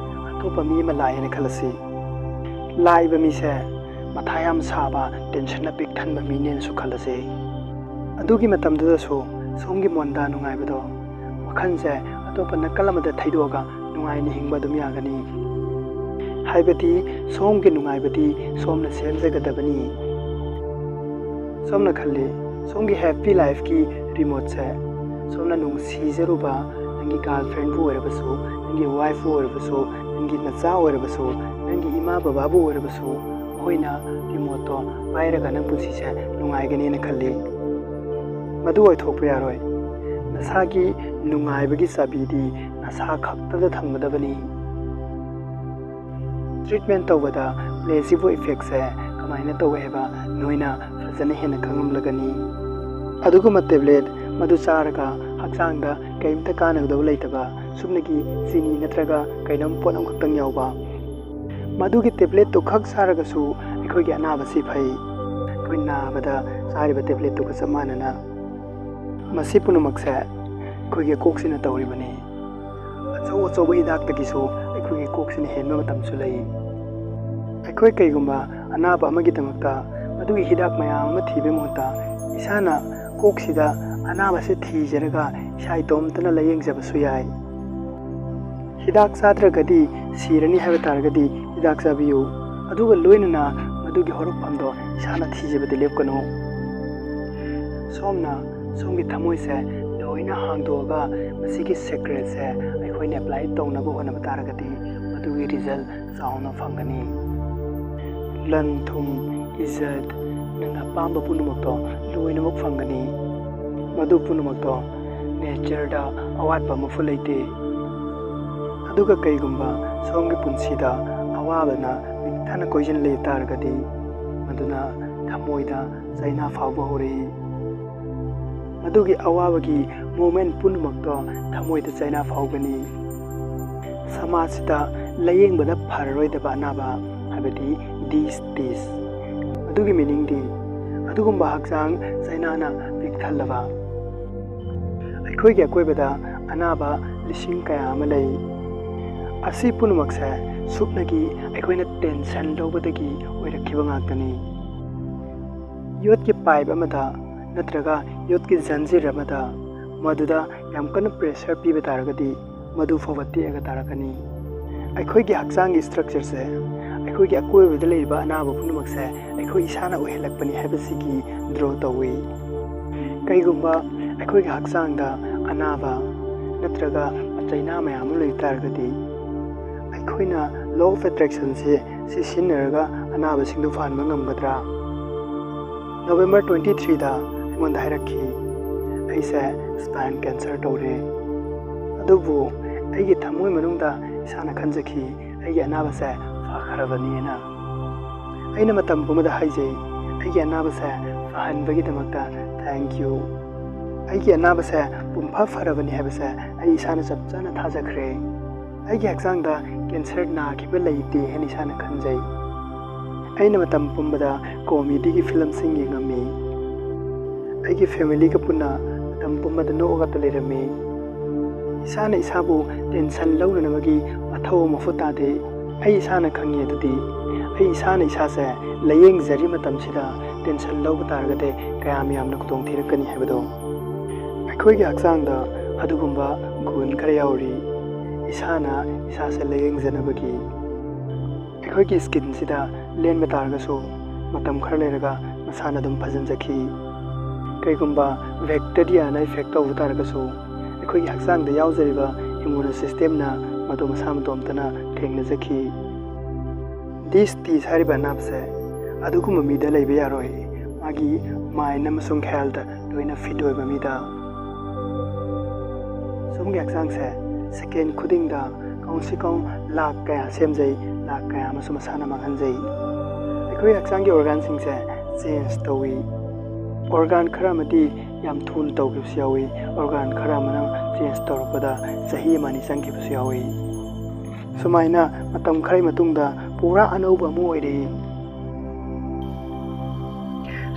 ꯑꯇꯣꯞꯄ ꯃꯤ ꯑꯃ ꯂꯥꯛꯑꯦꯅ ꯈꯜꯂꯁꯤ꯫ ꯂꯥꯛꯏꯕ ꯃꯤꯁꯦ ꯃꯊꯥ ꯌꯥꯝ ꯁꯥꯕ, ꯇꯦꯟꯁꯟꯅ ꯄꯤꯛ ꯊꯟꯕ ꯃꯤꯅꯦꯅꯁꯨ ꯈꯜꯂꯁꯤ꯫ ꯑꯗꯨꯒꯤ ꯃꯇꯝꯗꯨꯗꯁꯨ ꯁꯣꯝꯒꯤ ꯃꯣꯟꯗꯥ ꯅꯨꯡꯉꯥꯏꯕꯗꯣ ꯋꯥꯈꯜꯁꯦ ꯑꯇꯣꯞꯄ ꯅꯥꯀꯜ ꯑꯃꯗ ꯊꯩꯗꯣꯛꯑꯒ ꯅꯨꯡꯉꯥꯏꯅ ꯍꯤꯡꯕ ꯑꯗꯨꯝ ꯌꯥꯒꯅꯤ꯫ ꯍꯥꯏꯕꯗꯤ ꯁꯣꯝꯒꯤ ꯅꯨꯡꯉꯥꯏꯕꯗꯤ ꯁꯣꯝꯅ ꯁꯦꯝꯖꯒꯗꯕꯅꯤ꯫ ꯁꯣꯝꯅ ꯈꯜꯂꯤ, ꯁꯣꯝꯒꯤ ꯍꯦꯄꯤ ꯂꯥꯏꯐꯀꯤ ꯔꯤꯃꯣꯠꯁꯦ ꯁꯣꯝꯅ ꯅꯨꯡꯁꯤꯖꯔꯨꯕ ꯅꯪꯒꯤ ꯒꯥꯔꯜ ꯐ꯭ꯔꯦꯟꯕꯨ ꯑꯣꯏꯔꯕꯁꯨ, ꯅꯪꯒꯤ ꯋꯥꯏꯐꯄꯨ ꯑꯣꯏꯔꯕꯁꯨ, ꯅꯪꯒꯤ ꯅꯆꯥ ꯑꯣꯏꯔꯕꯁꯨ, ꯅꯪꯒꯤ ꯏꯃꯥ ꯕꯕꯥꯕꯨ ꯑꯣꯏꯔꯕꯁꯨ, ꯃꯈꯣꯏꯅ ꯔꯤꯃꯣꯠꯇꯣ ꯄꯥꯏꯔꯒ ꯅꯪ ꯄꯨꯟꯁꯤꯁꯦ ꯅꯨꯡꯉꯥꯏꯒꯅꯦꯅ ꯈꯜꯂꯤ꯫ ꯃꯗꯨ ꯑꯣꯏꯊꯣꯛꯄ ꯌꯥꯔꯣꯏ꯫ ꯅꯁꯥꯒꯤ ꯅꯨꯡꯉꯥꯏꯕꯒꯤ ꯆꯥꯕꯤꯗꯤ ꯅꯁꯥ ꯈꯛꯇꯗ ꯊꯝꯒꯗꯕꯅꯤ꯫ ꯇ꯭ꯔꯤꯠꯃꯦꯟ ꯇꯧꯕꯗ placebo effectꯁꯦ ꯀꯃꯥꯏꯅ ꯇꯧꯋꯦ ꯍꯥꯏꯕ ꯅꯣꯏꯅ ꯐꯖꯅ ꯍꯦꯟꯅ ꯈꯪꯂꯝꯂꯒꯅꯤ꯫ ꯑꯗꯨꯒꯨꯝꯕ ꯇꯦꯕ꯭ꯂꯦꯠ ꯃꯗꯨ ꯆꯥꯔꯒ ꯍꯛꯆꯥꯡꯗ ꯀꯔꯤꯝꯇ ꯀꯥꯟꯅꯒꯗꯕ ꯂꯩꯇꯕ, ꯁꯨꯞꯅꯒꯤ ꯆꯤꯅꯤ ꯅꯠꯇ꯭ꯔꯒ ꯀꯩꯅꯣꯝ ꯄꯣꯠ ꯑꯃꯈꯛꯇꯪ ꯌꯥꯎꯕ, ꯃꯗꯨꯒꯤ ꯇꯦꯕ꯭ꯂꯦꯠꯇꯨ ꯈꯛ ꯆꯥꯔꯒꯁꯨ ꯑꯩꯈꯣꯏꯒꯤ ꯑꯅꯥꯕꯁꯤ ꯐꯩ꯫ ꯑꯩꯈꯣꯏ ꯅꯥꯕꯗ ꯆꯥꯔꯤꯕ ꯇꯦꯕ꯭ꯂꯦꯠꯇꯨꯒ ꯆꯞ ꯃꯥꯟꯅꯅ꯫ ꯃꯁꯤ ꯄꯨꯝꯅꯃꯛꯁꯦ ꯑꯩꯈꯣꯏꯒꯤ ꯀꯣꯛꯁꯤꯅ ꯇꯧꯔꯤꯕꯅꯤ꯫ ꯑꯆꯧ ꯑꯆꯧꯕ ꯍꯤꯗꯥꯛꯇꯒꯤꯁꯨ ꯑꯩꯈꯣꯏꯒꯤ ꯀꯣꯛꯁꯤꯅ ꯍꯦꯟꯕ ꯃꯇꯝꯁꯨ ꯂꯩ꯫ ꯑꯩꯈꯣꯏ ꯀꯩꯒꯨꯝꯕ ꯑꯅꯥꯕ ꯑꯃꯒꯤꯗꯃꯛꯇ ꯃꯗꯨꯒꯤ ꯍꯤꯗꯥꯛ ꯃꯌꯥꯝ ꯑꯃ ꯊꯤꯕꯒꯤ ꯃꯍꯨꯠꯇ ꯏꯁꯥꯅ ꯀꯣꯛꯁꯤꯗ ꯑꯅꯥꯕꯁꯦ ꯊꯤꯖꯔꯒ ꯏꯁꯥ ꯏꯇꯣꯝꯇꯅ ꯂꯥꯌꯦꯡꯖꯕꯁꯨ ꯌꯥꯏ꯫ ꯍꯤꯗꯥꯛ ꯆꯥꯗ꯭ꯔꯒꯗꯤ ꯁꯤꯔꯅꯤ ꯍꯥꯏꯕ ꯇꯥꯔꯒꯗꯤ ꯍꯤꯗꯥꯛ ꯆꯥꯕꯤꯌꯨ, ꯑꯗꯨꯒ ꯂꯣꯏꯅꯅ ꯃꯗꯨꯒꯤ ꯍꯧꯔꯛꯐꯝꯗꯣ ꯏꯁꯥꯅ ꯊꯤꯖꯕꯗꯤ ꯂꯦꯞꯀꯅꯨ꯫ ꯁꯣꯝꯅ ꯁꯣꯝꯒꯤ ꯊꯃꯣꯏꯁꯦ ꯂꯣꯏꯅ ꯍꯥꯡꯗꯣꯛꯑꯒ ꯃꯁꯤꯒꯤ ꯁꯦꯀ꯭ꯔꯦꯠꯁꯦ ꯑꯩꯈꯣꯏꯅ ꯑꯦꯄ꯭ꯂꯥꯏ ꯇꯧꯅꯕ ꯍꯣꯠꯅꯕ ꯇꯥꯔꯒꯗꯤ ꯃꯗꯨꯒꯤ ꯔꯤꯖꯜ ꯆꯥꯎꯅ ꯐꯪꯒꯅꯤ꯫ ꯂꯟ ꯊꯨꯝ, ꯏꯖꯠ, ꯅꯪꯅ ꯑꯄꯥꯝꯕ ꯄꯨꯝꯅꯃꯛꯇꯣ ꯂꯣꯏꯅꯃꯛ ꯐꯪꯒꯅꯤ꯫ ꯃꯗꯨ ꯄꯨꯝꯅꯃꯛꯇꯣ ꯅꯦꯆꯔꯗ ꯑꯋꯥꯠꯄ ꯑꯃꯐꯥꯎ ꯂꯩꯇꯦ꯫ ꯑꯗꯨꯒ ꯀꯩꯒꯨꯝꯕ ꯁꯣꯝꯒꯤ ꯄꯨꯟꯁꯤꯗ ꯑꯋꯥꯕꯅ ꯄꯤꯛꯊꯟꯅ ꯀꯣꯏꯁꯤꯟ ꯂꯩ ꯇꯥꯔꯒꯗꯤ ꯃꯗꯨꯅ ꯊꯃꯣꯏꯗ ꯆꯩꯅꯥ ꯐꯥꯎꯕ ꯍꯧꯔꯛꯏ꯫ ꯃꯗꯨꯒꯤ ꯑꯋꯥꯕꯒꯤ ꯃꯣꯃꯦꯟ ꯄꯨꯝꯅꯃꯛꯇꯣ ꯊꯃꯣꯏꯗ ꯆꯩꯅꯥ ꯐꯥꯎꯒꯅꯤ꯫ ꯁꯃꯥꯖꯁꯤꯗ ꯂꯥꯌꯦꯡꯕꯗ ꯐꯔꯔꯣꯏꯗꯕ ꯑꯅꯥꯕ, ꯍꯥꯏꯕꯗꯤ ꯗꯤꯁꯇꯤꯁ꯫ ꯑꯗꯨꯒꯤ ꯃꯤꯅꯤꯡꯗꯤ ꯑꯗꯨꯒꯨꯝꯕ ꯍꯛꯆꯥꯡ ꯆꯩꯅꯥꯅ ꯄꯤꯛꯊꯜꯂꯕ꯫ ꯑꯩꯈꯣꯏꯒꯤ ꯑꯀꯣꯏꯕꯗ ꯑꯅꯥꯕ ꯂꯤꯁꯤꯡ ꯀꯌꯥ ꯑꯃ ꯂꯩ꯫ ꯑꯁꯤ ꯄꯨꯝꯅꯃꯛꯁꯦ ꯁꯨꯞꯅꯒꯤ ꯑꯩꯈꯣꯏꯅ ꯇꯦꯟꯁꯟ ꯂꯧꯕꯗꯒꯤ ꯑꯣꯏꯔꯛꯈꯤꯕ ꯉꯥꯛꯇꯅꯤ꯫ ꯌꯣꯠꯀꯤ ꯄꯥꯏꯞ ꯑꯃꯗ ꯅꯠꯇ꯭ꯔꯒ ꯌꯣꯠꯀꯤ ꯖꯟꯖꯤꯔ ꯑꯃꯗ ꯃꯗꯨꯗ ꯌꯥꯝ ꯀꯟꯅ ꯄ꯭ꯔꯦꯁꯔ ꯄꯤꯕ ꯇꯥꯔꯒꯗꯤ ꯃꯗꯨ ꯐꯥꯎꯕ ꯇꯦꯛꯑꯒ ꯇꯥꯔꯛꯀꯅꯤ꯫ ꯑꯩꯈꯣꯏꯒꯤ ꯍꯛꯆꯥꯡꯒꯤ ꯁ꯭ꯇ꯭ꯔꯛꯆꯔꯁꯦ, ꯑꯩꯈꯣꯏꯒꯤ ꯑꯀꯣꯏꯕꯗ ꯂꯩꯔꯤꯕ ꯑꯅꯥꯕ ꯄꯨꯝꯅꯃꯛꯁꯦ ꯑꯩꯈꯣꯏ ꯏꯁꯥꯅ ꯑꯣꯏꯍꯜꯂꯛꯄꯅꯤ ꯍꯥꯏꯕꯁꯤꯒꯤ ꯗ꯭ꯔꯣ ꯇꯧꯏ꯫ ꯀꯩꯒꯨꯝꯕ ꯑꯩꯈꯣꯏꯒꯤ ꯍꯛꯆꯥꯡꯗ ꯑꯅꯥꯕ ꯅꯠꯇ꯭ꯔꯒ ꯆꯩꯅꯥ ꯃꯌꯥꯝ ꯑꯃ ꯂꯩ ꯇꯥꯔꯒꯗꯤ, ꯑꯩꯈꯣꯏꯅ law of attractionꯁꯦ ꯁꯤ ꯁꯤꯖꯤꯟꯅꯔꯒ ꯑꯅꯥꯕꯁꯤꯡꯗꯨ ꯐꯍꯟꯕ ꯉꯝꯒꯗ꯭ꯔꯥ? ꯅꯣꯕꯦꯝꯕꯔ twenty threeꯗ ꯑꯩꯉꯣꯟꯗ ꯍꯥꯏꯔꯛꯈꯤ, "ꯑꯩꯁꯦ spine cancer ꯇꯧꯔꯦ, ꯑꯗꯨꯕꯨ ꯑꯩꯒꯤ ꯊꯃꯣꯏ ꯃꯅꯨꯡꯗ ꯏꯁꯥꯅ ꯈꯟꯖꯈꯤ, ꯑꯩꯒꯤ ꯑꯅꯥꯕꯁꯦ ꯐꯈ꯭ꯔꯕꯅꯤꯅ꯫" ꯑꯩꯅ ꯃꯇꯝ ꯄꯨꯝꯕꯗ ꯍꯥꯏꯖꯩ, "ꯑꯩꯒꯤ ꯑꯅꯥꯕꯁꯦ ꯐꯍꯟꯕꯒꯤꯗꯃꯛꯇ thank you꯫ ꯑꯩꯒꯤ ꯑꯅꯥꯕꯁꯦ ꯄꯨꯝꯐ ꯐꯔꯕꯅꯤ ꯍꯥꯏꯕꯁꯦ ꯑꯩ ꯏꯁꯥꯅ ꯆꯞ ꯆꯥꯅ ꯊꯥꯖꯈ꯭ꯔꯦ꯫ ꯑꯩꯒꯤ ꯍꯛꯆꯥꯡꯗ cancer ꯅꯥꯈꯤꯕ ꯂꯩꯇꯦ ꯍꯥꯏꯅ ꯏꯁꯥꯅ ꯈꯟꯖꯩ꯫" ꯑꯩꯅ ꯃꯇꯝ ꯄꯨꯝꯕꯗ ꯀꯣꯃꯦꯗꯤꯒꯤ ꯐꯤꯂꯝꯁꯤꯡ ꯌꯦꯡꯉꯝꯃꯤ꯫ ꯑꯩꯒꯤ ꯐꯦꯃꯤꯂꯤꯒ ꯄꯨꯟꯅ ꯃꯇꯝ ꯄꯨꯝꯕꯗ ꯅꯣꯛꯑꯒꯇ ꯂꯩꯔꯝꯃꯤ꯫ ꯏꯁꯥꯅ ꯏꯁꯥꯕꯨ ꯇꯦꯟꯁꯟ ꯂꯧꯅꯅꯕꯒꯤ ꯃꯊꯧ ꯃꯐꯨ ꯇꯥꯗꯦ꯫ ꯑꯩ ꯏꯁꯥꯅ ꯈꯪꯉꯤ ꯑꯗꯨꯗꯤ, ꯑꯩ ꯏꯁꯥꯅ ꯏꯁꯥꯁꯦ ꯂꯥꯌꯦꯡꯖꯔꯤ ꯃꯇꯝꯁꯤꯗ ꯇꯦꯟꯁꯟ ꯂꯧꯕ ꯇꯥꯔꯒꯗꯤ ꯀꯌꯥꯝ ꯌꯥꯝꯅ ꯈꯨꯗꯣꯡ ꯊꯤꯔꯛꯀꯅꯤ ꯍꯥꯏꯕꯗꯣ꯫ ꯑꯩꯈꯣꯏꯒꯤ ꯍꯛꯆꯥꯡꯗ ꯑꯗꯨꯒꯨꯝꯕ ꯒꯨꯟ ꯈꯔ ꯌꯥꯎꯔꯤ, ꯏꯁꯥꯅ ꯏꯁꯥꯁꯦ ꯂꯥꯌꯦꯡꯖꯅꯕꯒꯤ꯫ ꯑꯩꯈꯣꯏꯒꯤ ꯁ꯭ꯀꯤꯟꯁꯤꯗ ꯂꯦꯟꯕ ꯇꯥꯔꯒꯁꯨ ꯃꯇꯝ ꯈꯔ ꯂꯩꯔꯒ ꯃꯁꯥꯅ ꯑꯗꯨꯝ ꯐꯖꯤꯟꯖꯈꯤ꯫ ꯀꯩꯒꯨꯝꯕ ꯕꯦꯛꯇꯦꯔꯤꯌꯥꯅ ꯏꯐꯦꯛ ꯇꯧꯕ ꯇꯥꯔꯒꯁꯨ ꯑꯩꯈꯣꯏꯒꯤ ꯍꯛꯆꯥꯡꯗ ꯌꯥꯎꯖꯔꯤꯕ ꯏꯃ꯭ꯌꯨꯟ ꯁꯤꯁꯇꯦꯝꯅ ꯃꯗꯨ ꯃꯁꯥ ꯃꯇꯣꯝꯇꯅ ꯊꯦꯡꯅꯖꯈꯤ꯫ ꯗꯤꯁ ꯇꯤꯁ ꯍꯥꯏꯔꯤꯕ ꯑꯅꯥꯕꯁꯦ ꯑꯗꯨꯒꯨꯝꯕ ꯃꯤꯗ ꯂꯩꯕ ꯌꯥꯔꯣꯏ꯫ ꯃꯥꯒꯤ ꯃꯥꯏꯟ ꯑꯃꯁꯨꯡ ꯍꯦꯜꯠ ꯂꯣꯏꯅ ꯐꯤꯠ ꯑꯣꯏꯕ ꯃꯤꯗ꯫ ꯁꯣꯝꯒꯤ ꯍꯛꯆꯥꯡꯁꯦ ꯁꯦꯀꯦꯟ ꯈꯨꯗꯤꯡꯗ ꯀꯝꯁꯦ ꯀꯝ ꯂꯥꯛ ꯀꯌꯥ ꯁꯦꯝꯖꯩ, ꯂꯥꯛ ꯀꯌꯥ ꯑꯃꯁꯨ ꯃꯁꯥꯅ ꯃꯥꯡꯍꯟꯖꯩ꯫ ꯑꯩꯈꯣꯏ ꯍꯛꯆꯥꯡꯒꯤ ꯑꯣꯔꯒꯥꯟꯁꯤꯡꯁꯦ ꯆꯦꯟꯖ ꯇꯧꯏ꯫ ꯑꯣꯔꯒꯥꯟ ꯈꯔ ꯑꯃꯗꯤ ꯌꯥꯝ ꯊꯨꯅ ꯇꯧꯈꯤꯕꯁꯨ ꯌꯥꯎꯏ, ꯑꯣꯔꯒꯥꯟ ꯈꯔ ꯑꯃꯅ ꯆꯦꯟꯖ ꯇꯧꯔꯛꯄꯗ ꯆꯍꯤ ꯑꯃ ꯑꯅꯤ ꯆꯪꯈꯤꯕꯁꯨ ꯌꯥꯎꯏ꯫ ꯁꯨꯃꯥꯏꯅ ꯃꯇꯝ ꯈꯔꯒꯤ ꯃꯇꯨꯡꯗ ꯄꯨꯔꯥ ꯑꯅꯧꯕ ꯑꯃ ꯑꯣꯏꯔꯛꯏ꯫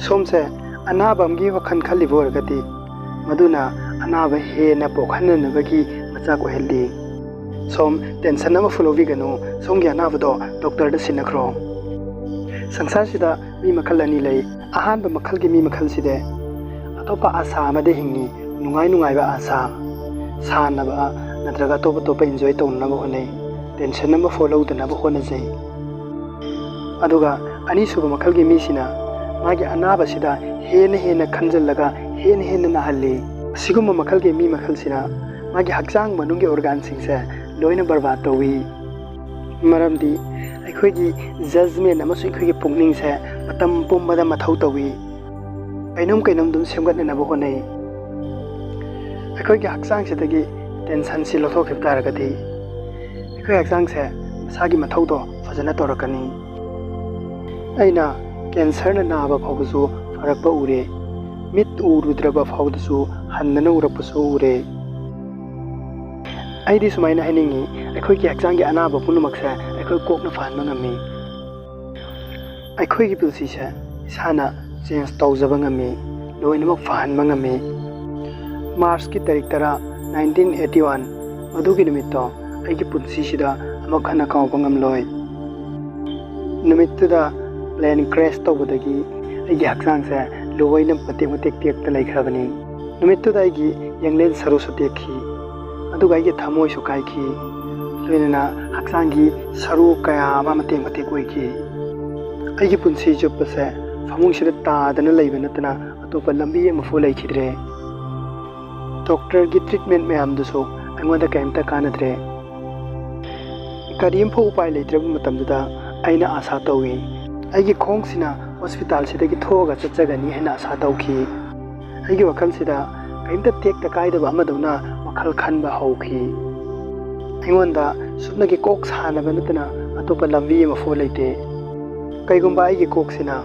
ꯁꯣꯝꯁꯦ ꯑꯅꯥꯕ ꯑꯃꯒꯤ ꯋꯥꯈꯜ ꯈꯜꯂꯤꯕ ꯑꯣꯏꯔꯒꯗꯤ, ꯃꯗꯨꯅ ꯑꯅꯥꯕ ꯍꯦꯟꯅ ꯄꯣꯛꯍꯟꯅꯅꯕꯒꯤ ꯃꯆꯥꯛ ꯑꯣꯏꯍꯜꯂꯤ꯫ ꯁꯣꯝ ꯇꯦꯟꯁꯟ ꯑꯃꯐꯥꯎ ꯂꯧꯕꯤꯒꯅꯨ, ꯁꯣꯝꯒꯤ ꯑꯅꯥꯕꯗꯣ ꯗꯣꯛꯇꯔꯗ ꯁꯤꯟꯅꯈ꯭ꯔꯣ꯫ ꯁꯪꯁꯥꯔꯁꯤꯗ ꯃꯤ ꯃꯈꯜ ꯑꯅꯤ ꯂꯩ꯫ ꯑꯍꯥꯟꯕ ꯃꯈꯜꯒꯤ ꯃꯤ ꯃꯈꯜꯁꯤꯗꯤ ꯑꯇꯣꯞꯄ ꯑꯥꯁꯥ ꯑꯃꯗ ꯍꯤꯡꯉꯤ, ꯅꯨꯡꯉꯥꯏ ꯅꯨꯡꯉꯥꯏꯕ ꯑꯥꯁꯥ, ꯁꯥꯟꯅꯕ ꯅꯠꯇ꯭ꯔꯒ ꯑꯇꯣꯞ ꯑꯇꯣꯞꯄ ꯏꯟꯖꯣꯏ ꯇꯧꯅꯅꯕ ꯍꯣꯠꯅꯩ, ꯇꯦꯟꯁꯟ ꯑꯃ ꯐꯣꯂꯣ ꯇꯧꯅꯕ ꯍꯣꯠꯅꯖꯩ꯫ ꯑꯗꯨꯒ ꯑꯅꯤꯁꯨꯕ ꯃꯈꯜꯒꯤ ꯃꯤꯁꯤꯅ ꯃꯥꯒꯤ ꯑꯅꯥꯕꯁꯤꯗ ꯍꯦꯟꯅ ꯍꯦꯟꯅ ꯈꯟꯖꯤꯜꯂꯒ ꯍꯦꯟꯅ ꯍꯦꯟꯅ ꯅꯥꯍꯜꯂꯤ꯫ ꯑꯁꯤꯒꯨꯝꯕ ꯃꯈꯜꯒꯤ ꯃꯤ ꯃꯈꯜꯁꯤꯅ ꯃꯥꯒꯤ ꯍꯛꯆꯥꯡ ꯃꯅꯨꯡꯒꯤ ꯑꯣꯔꯒꯥꯟꯁꯤꯡꯁꯦ ꯂꯣꯏꯅ ꯕꯔꯕꯥꯗ ꯇꯧꯏ꯫ ꯃꯔꯝꯗꯤ ꯑꯩꯈꯣꯏꯒꯤ ꯖꯖꯃꯦꯟ ꯑꯃꯁꯨꯡ ꯑꯩꯈꯣꯏꯒꯤ ꯄꯨꯛꯅꯤꯡꯁꯦ ꯃꯇꯝ ꯄꯨꯝꯕꯗ ꯃꯊꯧ ꯇꯧꯏ꯫ ꯀꯩꯅꯣꯝ ꯀꯩꯅꯣꯝ ꯑꯗꯨꯝ ꯁꯦꯝꯒꯠꯅꯅꯕ ꯍꯣꯠꯅꯩ꯫ ꯑꯩꯈꯣꯏꯒꯤ ꯍꯛꯆꯥꯡꯁꯤꯗꯒꯤ ꯇꯦꯟꯁꯟꯁꯤ ꯂꯧꯊꯣꯛꯈꯤꯕ ꯇꯥꯔꯒꯗꯤ ꯑꯩꯈꯣꯏ ꯍꯛꯆꯥꯡꯁꯦ ꯃꯁꯥꯒꯤ ꯃꯊꯧꯗꯣ ꯐꯖꯅ ꯇꯧꯔꯛꯀꯅꯤ꯫ ꯑꯩꯅ ꯀꯦꯟꯁꯔꯅ ꯅꯥꯕ ꯐꯥꯎꯕꯁꯨ ꯐꯔꯛꯄ ꯎꯔꯦ, ꯃꯤꯠ ꯎꯔꯨꯗ꯭ꯔꯕ ꯐꯥꯎꯕꯗꯁꯨ ꯍꯟꯗꯅ ꯎꯔꯛꯄꯁꯨ ꯎꯔꯦ꯫ ꯑꯩꯗꯤ ꯁꯨꯃꯥꯏꯅ ꯍꯥꯏꯅꯤꯡꯉꯤ, ꯑꯩꯈꯣꯏꯒꯤ ꯍꯛꯆꯥꯡꯒꯤ ꯑꯅꯥꯕ ꯄꯨꯝꯅꯃꯛꯁꯦ ꯑꯩꯈꯣꯏ ꯀꯣꯛꯅ ꯐꯍꯟꯕ ꯉꯝꯃꯤ꯫ ꯑꯩꯈꯣꯏꯒꯤ ꯄꯨꯟꯁꯤꯁꯦ ꯏꯁꯥꯅ ꯆꯦꯟꯖ ꯇꯧꯖꯕ ꯉꯝꯃꯤ, ꯂꯣꯏꯅꯃꯛ ꯐꯍꯟꯕ ꯉꯝꯃꯤ꯫ ꯃꯥꯔꯆꯀꯤ ꯇꯥꯔꯤꯛ ꯇꯔꯥ, ꯅꯥꯏꯟꯇꯤꯟ ꯑꯩꯠꯇꯤ ꯋꯥꯟ, ꯃꯗꯨꯒꯤ ꯅꯨꯃꯤꯠꯇꯣ ꯑꯩꯒꯤ ꯄꯨꯟꯁꯤꯁꯤꯗ ꯑꯃꯨꯛ ꯍꯟꯅ ꯀꯥꯎꯕ ꯉꯝꯂꯣꯏ꯫ ꯅꯨꯃꯤꯠꯇꯨꯗ ꯄ꯭ꯂꯦꯟ ꯀ꯭ꯔꯦꯁ ꯇꯧꯕꯗꯒꯤ ꯑꯩꯒꯤ ꯍꯛꯆꯥꯡꯁꯦ ꯂꯣꯏꯅ ꯃꯇꯦꯛ ꯃꯇꯦꯛ ꯇꯦꯛꯇ ꯂꯩꯈ꯭ꯔꯕꯅꯤ꯫ ꯅꯨꯃꯤꯠꯇꯨꯗ ꯑꯩꯒꯤ ꯌꯦꯡꯂꯦꯟ ꯁꯔꯨꯁꯨ ꯇꯦꯛꯈꯤ, ꯑꯗꯨꯒ ꯑꯩꯒꯤ ꯊꯃꯣꯏꯁꯨ ꯀꯥꯏꯈꯤ, ꯂꯣꯏꯅꯅ ꯍꯛꯆꯥꯡꯒꯤ ꯁꯔꯨ ꯀꯌꯥ ꯑꯃ ꯃꯇꯦꯛ ꯃꯇꯦꯛ ꯑꯣꯏꯈꯤ꯫ ꯑꯩꯒꯤ ꯄꯨꯟꯁꯤ ꯆꯨꯞꯄꯁꯦ ꯐꯃꯨꯡꯁꯤꯗ ꯇꯥꯗꯅ ꯂꯩꯕ ꯅꯠꯇꯅ ꯑꯇꯣꯞꯄ ꯂꯝꯕꯤ ꯑꯃꯐꯥꯎ ꯂꯩꯈꯤꯗ꯭ꯔꯦ꯫ ꯗꯣꯛꯇꯔꯒꯤ ꯇ꯭ꯔꯤꯠꯃꯦꯟ ꯃꯌꯥꯝꯗꯨꯁꯨ ꯑꯩꯉꯣꯟꯗ ꯀꯔꯤꯝꯇ ꯀꯥꯟꯅꯗ꯭ꯔꯦ꯫ ꯀꯔꯤꯝꯐꯥꯎ ꯎꯄꯥꯏ ꯂꯩꯇ꯭ꯔꯕ ꯃꯇꯝꯗꯨꯗ ꯑꯩꯅ ꯑꯥꯁꯥ ꯇꯧꯏ꯫ ꯑꯩꯒꯤ ꯈꯣꯡꯁꯤꯅ ꯍꯣꯁꯄꯤꯇꯥꯜꯁꯤꯗꯒꯤ ꯊꯣꯛꯑꯒ ꯆꯠꯆꯒꯅꯤ ꯍꯥꯏꯅ ꯑꯥꯁꯥ ꯇꯧꯈꯤ꯫ ꯑꯩꯒꯤ ꯋꯥꯈꯜꯁꯤꯗ ꯀꯔꯤꯝꯇ ꯇꯦꯛꯇ ꯀꯥꯏꯗꯕ ꯑꯃꯗꯧꯅ ꯋꯥꯈꯜ ꯈꯟꯕ ꯍꯧꯈꯤ꯫ ꯑꯩꯉꯣꯟꯗ ꯁꯨꯞꯅꯒꯤ ꯀꯣꯛ ꯁꯥꯅꯕ ꯅꯠꯇꯅ ꯑꯇꯣꯞꯄ ꯂꯝꯕꯤ ꯑꯃꯐꯥꯎ ꯂꯩꯇꯦ꯫ ꯀꯩꯒꯨꯝꯕ ꯑꯩꯒꯤ ꯀꯣꯛꯁꯤꯅ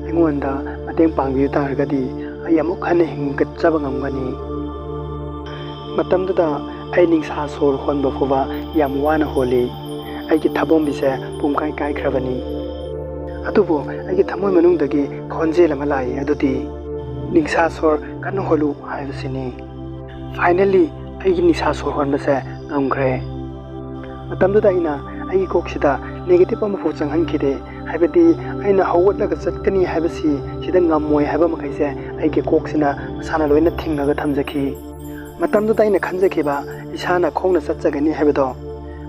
ꯑꯩꯉꯣꯟꯗ ꯃꯇꯦꯡ ꯄꯥꯡꯕꯤꯕ ꯇꯥꯔꯒꯗꯤ ꯑꯩ ꯑꯃꯨꯛ ꯍꯟꯅ ꯍꯤꯡꯒꯠꯆꯕ ꯉꯝꯒꯅꯤ꯫ ꯃꯇꯝꯗꯨꯗ ꯑꯩ ꯅꯤꯡꯁꯥ ꯁꯣꯔ ꯍꯣꯟꯕ ꯐꯥꯎꯕ ꯌꯥꯝ ꯋꯥꯅ ꯍꯣꯜꯂꯤ꯫ ꯑꯩꯒꯤ ꯊꯕꯣꯝꯕꯤꯁꯦ ꯄꯨꯝꯀꯥꯏ ꯀꯥꯏꯈ꯭ꯔꯕꯅꯤ꯫ ꯑꯗꯨꯕꯨ ꯑꯩꯒꯤ ꯊꯃꯣꯏ ꯃꯅꯨꯡꯗꯒꯤ ꯈꯣꯟꯖꯦꯜ ꯑꯃ ꯂꯥꯛꯏ, ꯑꯗꯨꯗꯤ, "ꯅꯤꯡꯁꯥ ꯁꯣꯔ ꯀꯟꯅ ꯍꯣꯜꯂꯨ" ꯍꯥꯏꯕꯁꯤꯅꯤ꯫ ꯐꯥꯏꯅꯦꯜꯂꯤ ꯑꯩꯒꯤ ꯅꯤꯡꯁꯥ ꯁꯣꯔ ꯍꯣꯟꯕꯁꯦ ꯉꯝꯈ꯭ꯔꯦ꯫ ꯃꯇꯝꯗꯨꯗ ꯑꯩꯅ ꯑꯩꯒꯤ ꯀꯣꯛꯁꯤꯗ ꯅꯦꯒꯦꯇꯤꯚ ꯑꯃꯐꯥꯎ ꯆꯪꯍꯟꯈꯤꯗꯦ꯫ ꯍꯥꯏꯕꯗꯤ, ꯑꯩꯅ ꯍꯧꯒꯠꯂꯒ ꯆꯠꯀꯅꯤ ꯍꯥꯏꯕꯁꯤ ꯁꯤꯗ ꯉꯝꯃꯣꯏ ꯍꯥꯏꯕ ꯃꯈꯩꯁꯦ ꯑꯩꯒꯤ ꯀꯣꯛꯁꯤꯅ ꯃꯁꯥꯅ ꯂꯣꯏꯅ ꯊꯤꯡꯉꯒ ꯊꯝꯖꯈꯤ꯫ ꯃꯇꯝꯗꯨꯗ ꯑꯩꯅ ꯈꯟꯖꯈꯤꯕ ꯏꯁꯥꯅ ꯈꯣꯡꯅ ꯆꯠꯆꯒꯅꯤ ꯍꯥꯏꯕꯗꯣ,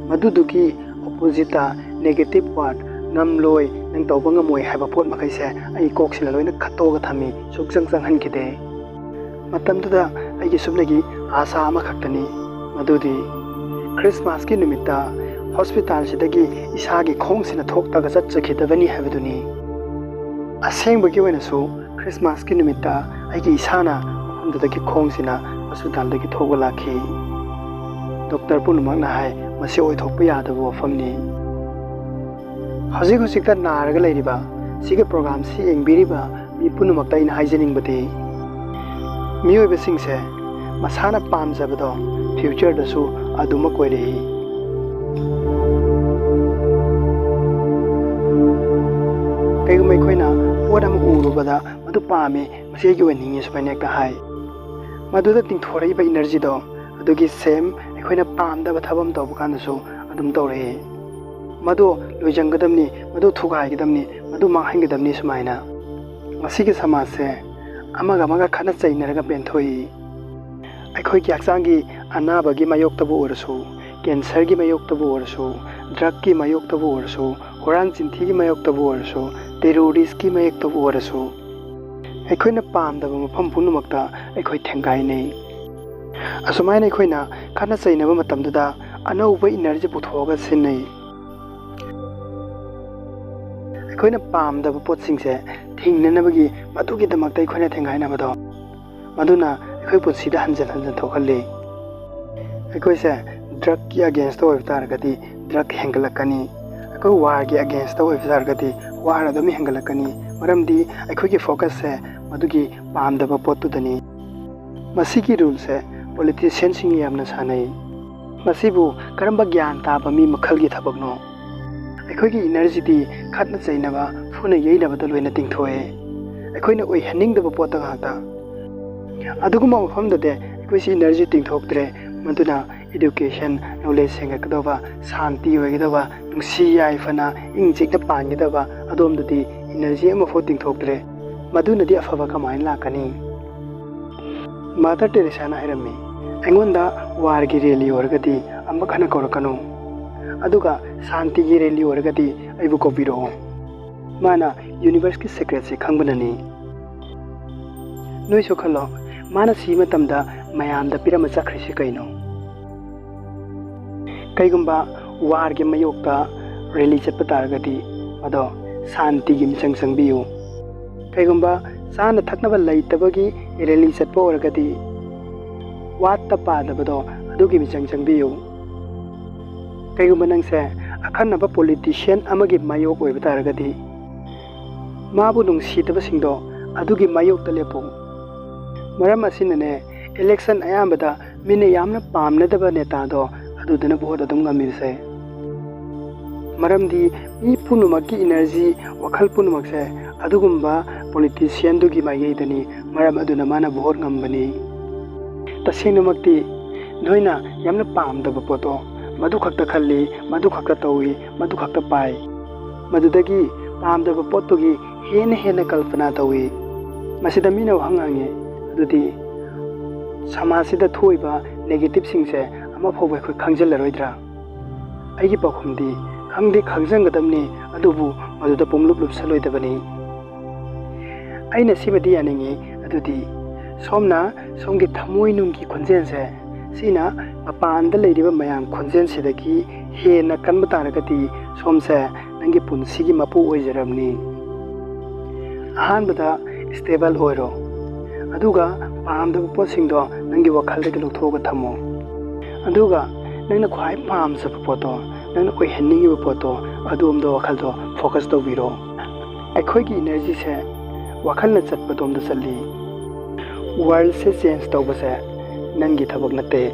ꯃꯗꯨꯗꯨꯒꯤ ꯑꯣꯄꯣꯖꯤꯠꯇ ꯅꯦꯒꯦꯇꯤꯚ ꯋꯥꯔꯗ, "ꯉꯝꯂꯣꯏ, ꯅꯪ ꯇꯧꯕ ꯉꯝꯃꯣꯏ" ꯍꯥꯏꯕ ꯄꯣꯠ ꯃꯈꯩꯁꯦ ꯑꯩ ꯀꯣꯛꯁꯤꯅ ꯂꯣꯏꯅ ꯈꯠꯇꯣꯛꯑꯒ ꯊꯝꯃꯤ, ꯁꯨꯛꯆꯪ ꯆꯪꯍꯟꯈꯤꯗꯦ꯫ ꯃꯇꯝꯗꯨꯗ ꯑꯩꯒꯤ ꯁꯨꯞꯅꯒꯤ ꯑꯥꯁꯥ ꯑꯃꯈꯛꯇꯅꯤ, ꯃꯗꯨꯗꯤ ꯈ꯭ꯔꯤꯁꯃꯥꯁꯀꯤ ꯅꯨꯃꯤꯠꯇ ꯍꯣꯁꯄꯤꯇꯥꯜꯁꯤꯗꯒꯤ ꯏꯁꯥꯒꯤ ꯈꯣꯡꯁꯤꯅ ꯊꯣꯛꯂꯒ ꯆꯠꯆꯈꯤꯗꯕꯅꯤ ꯍꯥꯏꯕꯗꯨꯅꯤ꯫ ꯑꯁꯦꯡꯕꯒꯤ ꯑꯣꯏꯅꯁꯨ ꯈ꯭ꯔꯤꯁꯃꯥꯁꯀꯤ ꯅꯨꯃꯤꯠꯇ ꯑꯩꯒꯤ ꯏꯁꯥꯅ ꯃꯐꯝꯗꯨꯗꯒꯤ ꯈꯣꯡꯁꯤꯅ ꯍꯣꯁꯄꯤꯇꯥꯜꯗꯒꯤ ꯊꯣꯛꯂ ꯂꯥꯛꯈꯤ꯫ ꯗꯣꯛꯇꯔ ꯄꯨꯝꯅꯃꯛꯅ ꯍꯥꯏ, "ꯃꯁꯤ ꯑꯣꯏꯊꯣꯛꯄ ꯌꯥꯗꯕ ꯋꯥꯐꯝꯅꯤ"꯫ ꯍꯧꯖꯤꯛ ꯍꯧꯖꯤꯛꯇ ꯅꯥꯔꯒ ꯂꯩꯔꯤꯕ, ꯁꯤꯒꯤ ꯄ꯭ꯔꯣꯒ꯭ꯔꯥꯝꯁꯤ ꯌꯦꯡꯕꯤꯔꯤꯕ ꯃꯤ ꯄꯨꯝꯅꯃꯛꯇ ꯑꯩꯅ ꯍꯥꯏꯖꯅꯤꯡꯕꯗꯤ, ꯃꯤꯑꯣꯏꯕꯁꯤꯡꯁꯦ ꯃꯁꯥꯅ ꯄꯥꯝꯖꯕꯗꯣ ꯐ꯭ꯌꯨꯆꯔꯗꯁꯨ ꯑꯗꯨꯃꯛ ꯑꯣꯏꯔꯛꯏ꯫ ꯀꯩꯒꯨꯝꯕ ꯑꯩꯈꯣꯏꯅ ꯄꯣꯠ ꯑꯃ ꯎꯔꯨꯕꯗ ꯃꯗꯨ ꯄꯥꯝꯃꯤ, ꯃꯁꯤ ꯑꯩꯒꯤ ꯑꯣꯏꯅꯤꯡꯉꯤ ꯁꯨꯃꯥꯏꯅ ꯍꯦꯛꯇ ꯍꯥꯏ꯫ ꯃꯗꯨꯗ ꯇꯤꯡꯊꯣꯔꯛꯏꯕ ꯏꯅꯔꯖꯤꯗꯣ, ꯑꯗꯨꯒꯤ ꯁꯦꯝ ꯑꯩꯈꯣꯏꯅ ꯄꯥꯝꯗꯕ ꯊꯕꯛ ꯑꯃ ꯇꯧꯕ ꯀꯥꯟꯗꯁꯨ ꯑꯗꯨꯝ ꯇꯧꯔꯛꯏ꯫ ꯃꯗꯨ ꯂꯣꯏꯁꯤꯟꯒꯗꯕꯅꯤ, ꯃꯗꯨ ꯊꯨꯒꯥꯏꯒꯗꯕꯅꯤ, ꯃꯗꯨ ꯃꯥꯡꯍꯟꯒꯗꯕꯅꯤ ꯁꯨꯃꯥꯏꯅ꯫ ꯉꯁꯤꯒꯤ ꯁꯃꯥꯖꯁꯦ ꯑꯃꯒ ꯑꯃꯒ ꯈꯠꯅ ꯆꯩꯅꯔꯒ ꯄꯦꯟꯊꯣꯛꯏ꯫ ꯑꯩꯈꯣꯏꯒꯤ ꯍꯛꯆꯥꯡꯒꯤ ꯑꯅꯥꯕꯒꯤ ꯃꯥꯌꯣꯛꯇꯕꯨ ꯑꯣꯏꯔꯁꯨ, ꯀꯦꯟꯁꯔꯒꯤ ꯃꯥꯌꯣꯛꯇꯕꯨ ꯑꯣꯏꯔꯁꯨ, ꯗ꯭ꯔꯛꯀꯤ ꯃꯥꯌꯣꯛꯇꯕꯨ ꯑꯣꯏꯔꯁꯨ, ꯍꯨꯔꯥꯟ ꯆꯤꯟꯊꯤꯒꯤ ꯃꯥꯌꯣꯛꯇꯕꯨ ꯑꯣꯏꯔꯁꯨ, ꯇꯦꯔꯣꯔꯤꯁꯀꯤ ꯃꯥꯌꯣꯛꯇꯕꯨ ꯑꯣꯏꯔꯁꯨ, ꯑꯩꯈꯣꯏꯅ ꯄꯥꯝꯗꯕ ꯃꯐꯝ ꯄꯨꯝꯅꯃꯛꯇ ꯑꯩꯈꯣꯏ ꯊꯦꯡꯒꯥꯏꯅꯩ꯫ ꯑꯁꯨꯃꯥꯏꯅ ꯑꯩꯈꯣꯏꯅ ꯈꯠꯅ ꯆꯩꯅꯕ ꯃꯇꯝꯗꯨꯗ ꯑꯅꯧꯕ ꯏꯅꯔꯖꯤ ꯄꯨꯊꯣꯛꯑꯒ ꯁꯤꯖꯤꯟꯅꯩ꯫ ꯑꯩꯈꯣꯏꯅ ꯄꯥꯝꯗꯕ ꯄꯣꯠꯁꯤꯡꯁꯦ ꯊꯤꯡꯅꯅꯕꯒꯤ, ꯃꯗꯨꯒꯤꯗꯃꯛꯇ ꯑꯩꯈꯣꯏꯅ ꯊꯦꯡꯒꯥꯏꯅꯕꯗꯣ, ꯃꯗꯨꯅ ꯑꯩꯈꯣꯏ ꯄꯨꯟꯁꯤꯗ ꯍꯟꯖꯤꯟ ꯍꯟꯖꯤꯟ ꯊꯣꯛꯍꯜꯂꯤ꯫ ꯑꯩꯈꯣꯏꯁꯦ ꯗ꯭ꯔꯛꯀꯤ ꯑꯒꯦꯟꯁꯇ ꯑꯣꯏꯕ ꯇꯥꯔꯒꯗꯤ ꯗ꯭ꯔꯛ ꯍꯦꯟꯒꯠꯂꯛꯀꯅꯤ꯫ ꯑꯩꯈꯣꯏ ꯋꯥꯔꯒꯤ ꯑꯒꯦꯟꯁꯇ ꯑꯣꯏꯕ ꯇꯥꯔꯒꯗꯤ ꯋꯥꯔ ꯑꯗꯨꯝ ꯍꯦꯟꯒꯠꯂꯛꯀꯅꯤ, ꯃꯔꯝꯗꯤ ꯑꯩꯈꯣꯏꯒꯤ ꯐꯣꯀꯁꯁꯦ ꯃꯗꯨꯒꯤ ꯄꯥꯝꯗꯕ ꯄꯣꯠꯇꯨꯗꯅꯤ꯫ ꯃꯁꯤꯒꯤ ꯔꯨꯜꯁꯦ ꯄꯣꯂꯤꯇꯤꯁꯤꯌꯟꯁꯤꯡꯅ ꯌꯥꯝꯅ ꯁꯥꯟꯅꯩ꯫ ꯃꯁꯤꯕꯨ ꯀꯔꯝꯕ ꯒ꯭ꯌꯥꯟ ꯇꯥꯕ ꯃꯤ ꯃꯈꯜꯒꯤ ꯊꯕꯛꯅꯣ? ꯑꯩꯈꯣꯏꯒꯤ ꯏꯅꯔꯖꯤꯗꯤ ꯈꯠꯅ ꯆꯩꯅꯕ, ꯐꯨꯅ ꯌꯩꯅꯕꯗ ꯂꯣꯏꯅ ꯇꯤꯡꯊꯣꯛꯑꯦ꯫ ꯑꯩꯈꯣꯏꯅ ꯑꯣꯏꯍꯟꯅꯤꯡꯗꯕ ꯄꯣꯠꯇ ꯉꯥꯛꯇ꯫ ꯑꯗꯨꯒꯨꯝꯕ ꯃꯐꯝꯗꯗꯤ ꯑꯩꯈꯣꯏꯁꯤ ꯏꯅꯔꯖꯤ ꯇꯤꯡꯊꯣꯛꯇ꯭ꯔꯦ꯫ ꯃꯗꯨꯅ ꯏꯗꯨꯀꯦꯁꯟ, ꯅꯣꯂꯦꯖ ꯍꯦꯟꯒꯠꯀꯗꯧꯕ, ꯁꯥꯟꯇꯤ ꯑꯣꯏꯒꯗꯧꯕ, ꯅꯨꯡꯁꯤ ꯌꯥꯏꯐꯅ ꯏꯪ ꯆꯤꯛꯅ ꯄꯥꯟꯒꯗꯕ ꯑꯗꯣꯝꯗꯗꯤ ꯏꯅꯔꯖꯤ ꯑꯃꯐꯥꯎ ꯇꯤꯡꯊꯣꯛꯇ꯭ꯔꯦ꯫ ꯃꯗꯨꯅꯗꯤ ꯑꯐꯕ ꯀꯃꯥꯏꯅ ꯂꯥꯛꯀꯅꯤ? ꯃꯥꯗꯔ ꯇꯦꯔꯦꯁꯥꯅ ꯍꯥꯏꯔꯝꯃꯤ, "ꯑꯩꯉꯣꯟꯗ ꯋꯥꯔꯒꯤ ꯔꯦꯂꯤ ꯑꯣꯏꯔꯒꯗꯤ ꯑꯃꯨꯛ ꯍꯟꯅ ꯀꯧꯔꯛꯀꯅꯨ, ꯑꯗꯨꯒ ꯁꯥꯟꯇꯤꯒꯤ ꯔꯦꯂꯤ ꯑꯣꯏꯔꯒꯗꯤ ꯑꯩꯕꯨ ꯀꯧꯕꯤꯔꯛꯑꯣ꯫ ꯃꯥꯅ ꯌꯨꯅꯤꯚꯔꯁꯀꯤ ꯁꯦꯀ꯭ꯔꯦꯠꯁꯤ ꯈꯪꯕꯅꯅꯤ꯫" ꯅꯣꯏꯁꯨ ꯈꯜꯂꯣ, ꯃꯥꯅ ꯁꯤ ꯃꯇꯝꯗ ꯃꯌꯥꯝꯗ ꯄꯤꯔꯝꯃ ꯆꯠꯈ꯭ꯔꯤꯁꯤ ꯀꯩꯅꯣ? ꯀꯩꯒꯨꯝꯕ ꯋꯥꯔꯒꯤ ꯃꯥꯌꯣꯛꯇ ꯔꯦꯂꯤ ꯆꯠꯄ ꯇꯥꯔꯒꯗꯤ, ꯃꯗꯣ ꯁꯥꯟꯇꯤꯒꯤ ꯃꯤꯆꯪ ꯆꯪꯕꯤꯌꯨ꯫ ꯀꯩꯒꯨꯝꯕ ꯆꯥꯅ ꯊꯛꯅꯕ ꯂꯩꯇꯕꯒꯤ ꯔꯦꯂꯤ ꯆꯠꯄ ꯑꯣꯏꯔꯒꯗꯤ, ꯋꯥꯠꯇ ꯄꯥꯗꯕꯗꯣ ꯑꯗꯨꯒꯤ ꯃꯤꯆꯪ ꯆꯪꯕꯤꯌꯨ꯫ ꯀꯩꯒꯨꯝꯕ ꯅꯪꯁꯦ ꯑꯈꯟꯅꯕ ꯄꯣꯂꯤꯇꯤꯁꯤꯌꯟ ꯑꯃꯒꯤ ꯃꯥꯌꯣꯛ ꯑꯣꯏꯕ ꯇꯥꯔꯒꯗꯤ, ꯃꯥꯕꯨ ꯅꯨꯡꯁꯤꯗꯕꯁꯤꯡꯗꯣ ꯑꯗꯨꯒꯤ ꯃꯥꯌꯣꯛꯇ ꯂꯦꯞꯄꯨ꯫ ꯃꯔꯝ ꯑꯁꯤꯅꯅꯦ, ꯏꯂꯦꯛꯁꯟ ꯑꯌꯥꯝꯕꯗ ꯃꯤꯅ ꯌꯥꯝꯅ ꯄꯥꯝꯅꯗꯕ ꯅꯦꯇꯥꯗꯣ ꯑꯗꯨꯗꯨꯅ ꯚꯣꯠ ꯑꯗꯨꯝ ꯉꯝꯃꯤꯕꯁꯦ꯫ ꯃꯔꯝꯗꯤ ꯃꯤ ꯄꯨꯝꯅꯃꯛꯀꯤ ꯏꯅꯔꯖꯤ, ꯋꯥꯈꯜ ꯄꯨꯝꯅꯃꯛꯁꯦ ꯑꯗꯨꯒꯨꯝꯕ ꯄꯣꯂꯤꯇꯤꯁꯤꯌꯟꯗꯨꯒꯤ ꯃꯥꯏꯀꯩꯗꯅꯤ꯫ ꯃꯔꯝ ꯑꯗꯨꯅ ꯃꯥꯅ ꯚꯣꯠ ꯉꯝꯕꯅꯤ꯫ ꯇꯁꯦꯡꯅꯃꯛꯇꯤ ꯅꯣꯏꯅ ꯌꯥꯝꯅ ꯄꯥꯝꯗꯕ ꯄꯣꯠꯇꯣ ꯃꯗꯨ ꯈꯛꯇ ꯈꯜꯂꯤ, ꯃꯗꯨ ꯈꯛꯇ ꯇꯧꯏ, ꯃꯗꯨ ꯈꯛꯇ ꯄꯥꯏ꯫ ꯃꯗꯨꯗꯒꯤ ꯄꯥꯝꯗꯕ ꯄꯣꯠꯇꯨꯒꯤ ꯍꯦꯟꯅ ꯍꯦꯟꯅ ꯀꯜꯄꯅꯥ ꯇꯧꯏ꯫ ꯃꯁꯤꯗ ꯃꯤꯅ ꯋꯥꯍꯪ ꯍꯪꯉꯤ, "ꯑꯗꯨꯗꯤ ꯁꯃꯥꯖꯁꯤꯗ ꯊꯣꯛꯏꯕ ꯅꯦꯒꯦꯇꯤꯚꯁꯤꯡꯁꯦ ꯑꯃꯐꯥꯎꯕ ꯑꯩꯈꯣꯏ ꯈꯪꯖꯤꯜꯂꯔꯣꯏꯗ꯭ꯔꯥ?" ꯑꯩꯒꯤ ꯄꯥꯎꯈꯨꯝꯗꯤ, ꯈꯪꯗꯤ ꯈꯪꯖꯟꯒꯗꯕꯅꯤ, ꯑꯗꯨꯕꯨ ꯃꯗꯨꯗ ꯄꯨꯡꯂꯨꯞ ꯂꯨꯞꯁꯜꯂꯣꯏꯗꯕꯅꯤ꯫ ꯑꯩꯅ ꯁꯤꯃꯗꯤ ꯌꯥꯅꯤꯡꯉꯤ, ꯑꯗꯨꯗꯤ ꯁꯣꯝꯅ ꯁꯣꯝꯒꯤ ꯊꯃꯣꯏꯅꯨꯡꯒꯤ ꯈꯣꯟꯖꯦꯜꯁꯦ, ꯁꯤꯅ ꯃꯄꯥꯟꯗ ꯂꯩꯔꯤꯕ ꯃꯌꯥꯝ ꯈꯣꯟꯖꯦꯜꯁꯤꯗꯒꯤ ꯍꯦꯟꯅ ꯀꯟꯕ ꯇꯥꯔꯒꯗꯤ, ꯁꯣꯝꯁꯦ ꯅꯪꯒꯤ ꯄꯨꯟꯁꯤꯒꯤ ꯃꯄꯨ ꯑꯣꯏꯖꯔꯕꯅꯤ꯫ ꯑꯍꯥꯟꯕꯗ ꯁ꯭ꯇꯦꯕꯜ ꯑꯣꯏꯔꯣ, ꯑꯗꯨꯒ ꯄꯥꯝꯗꯕ ꯄꯣꯠꯁꯤꯡꯗꯣ ꯅꯪꯒꯤ ꯋꯥꯈꯜꯗꯒꯤ ꯂꯧꯊꯣꯛꯑꯒ ꯊꯝꯃꯣ꯫ ꯑꯗꯨꯒ ꯅꯪꯅ ꯈ꯭ꯋꯥꯏ ꯄꯥꯝꯖꯕ ꯄꯣꯠꯇꯣ, ꯅꯪꯅ ꯑꯣꯏꯍꯟꯅꯤꯡꯉꯤꯕ ꯄꯣꯠꯇꯣ, ꯑꯗꯣꯝꯗ ꯋꯥꯈꯜꯗꯣ ꯐꯣꯀꯁ ꯇꯧꯕꯤꯔꯣ꯫ ꯑꯩꯈꯣꯏꯒꯤ ꯏꯅꯔꯖꯤꯁꯦ ꯋꯥꯈꯜꯅ ꯆꯠꯄꯗꯣꯝꯗ ꯆꯠꯂꯤ꯫ ꯋꯥꯔꯜꯁꯦ ꯆꯦꯟꯖ ꯇꯧꯕꯁꯦ ꯅꯪꯒꯤ ꯊꯕꯛ ꯅꯠꯇꯦ꯫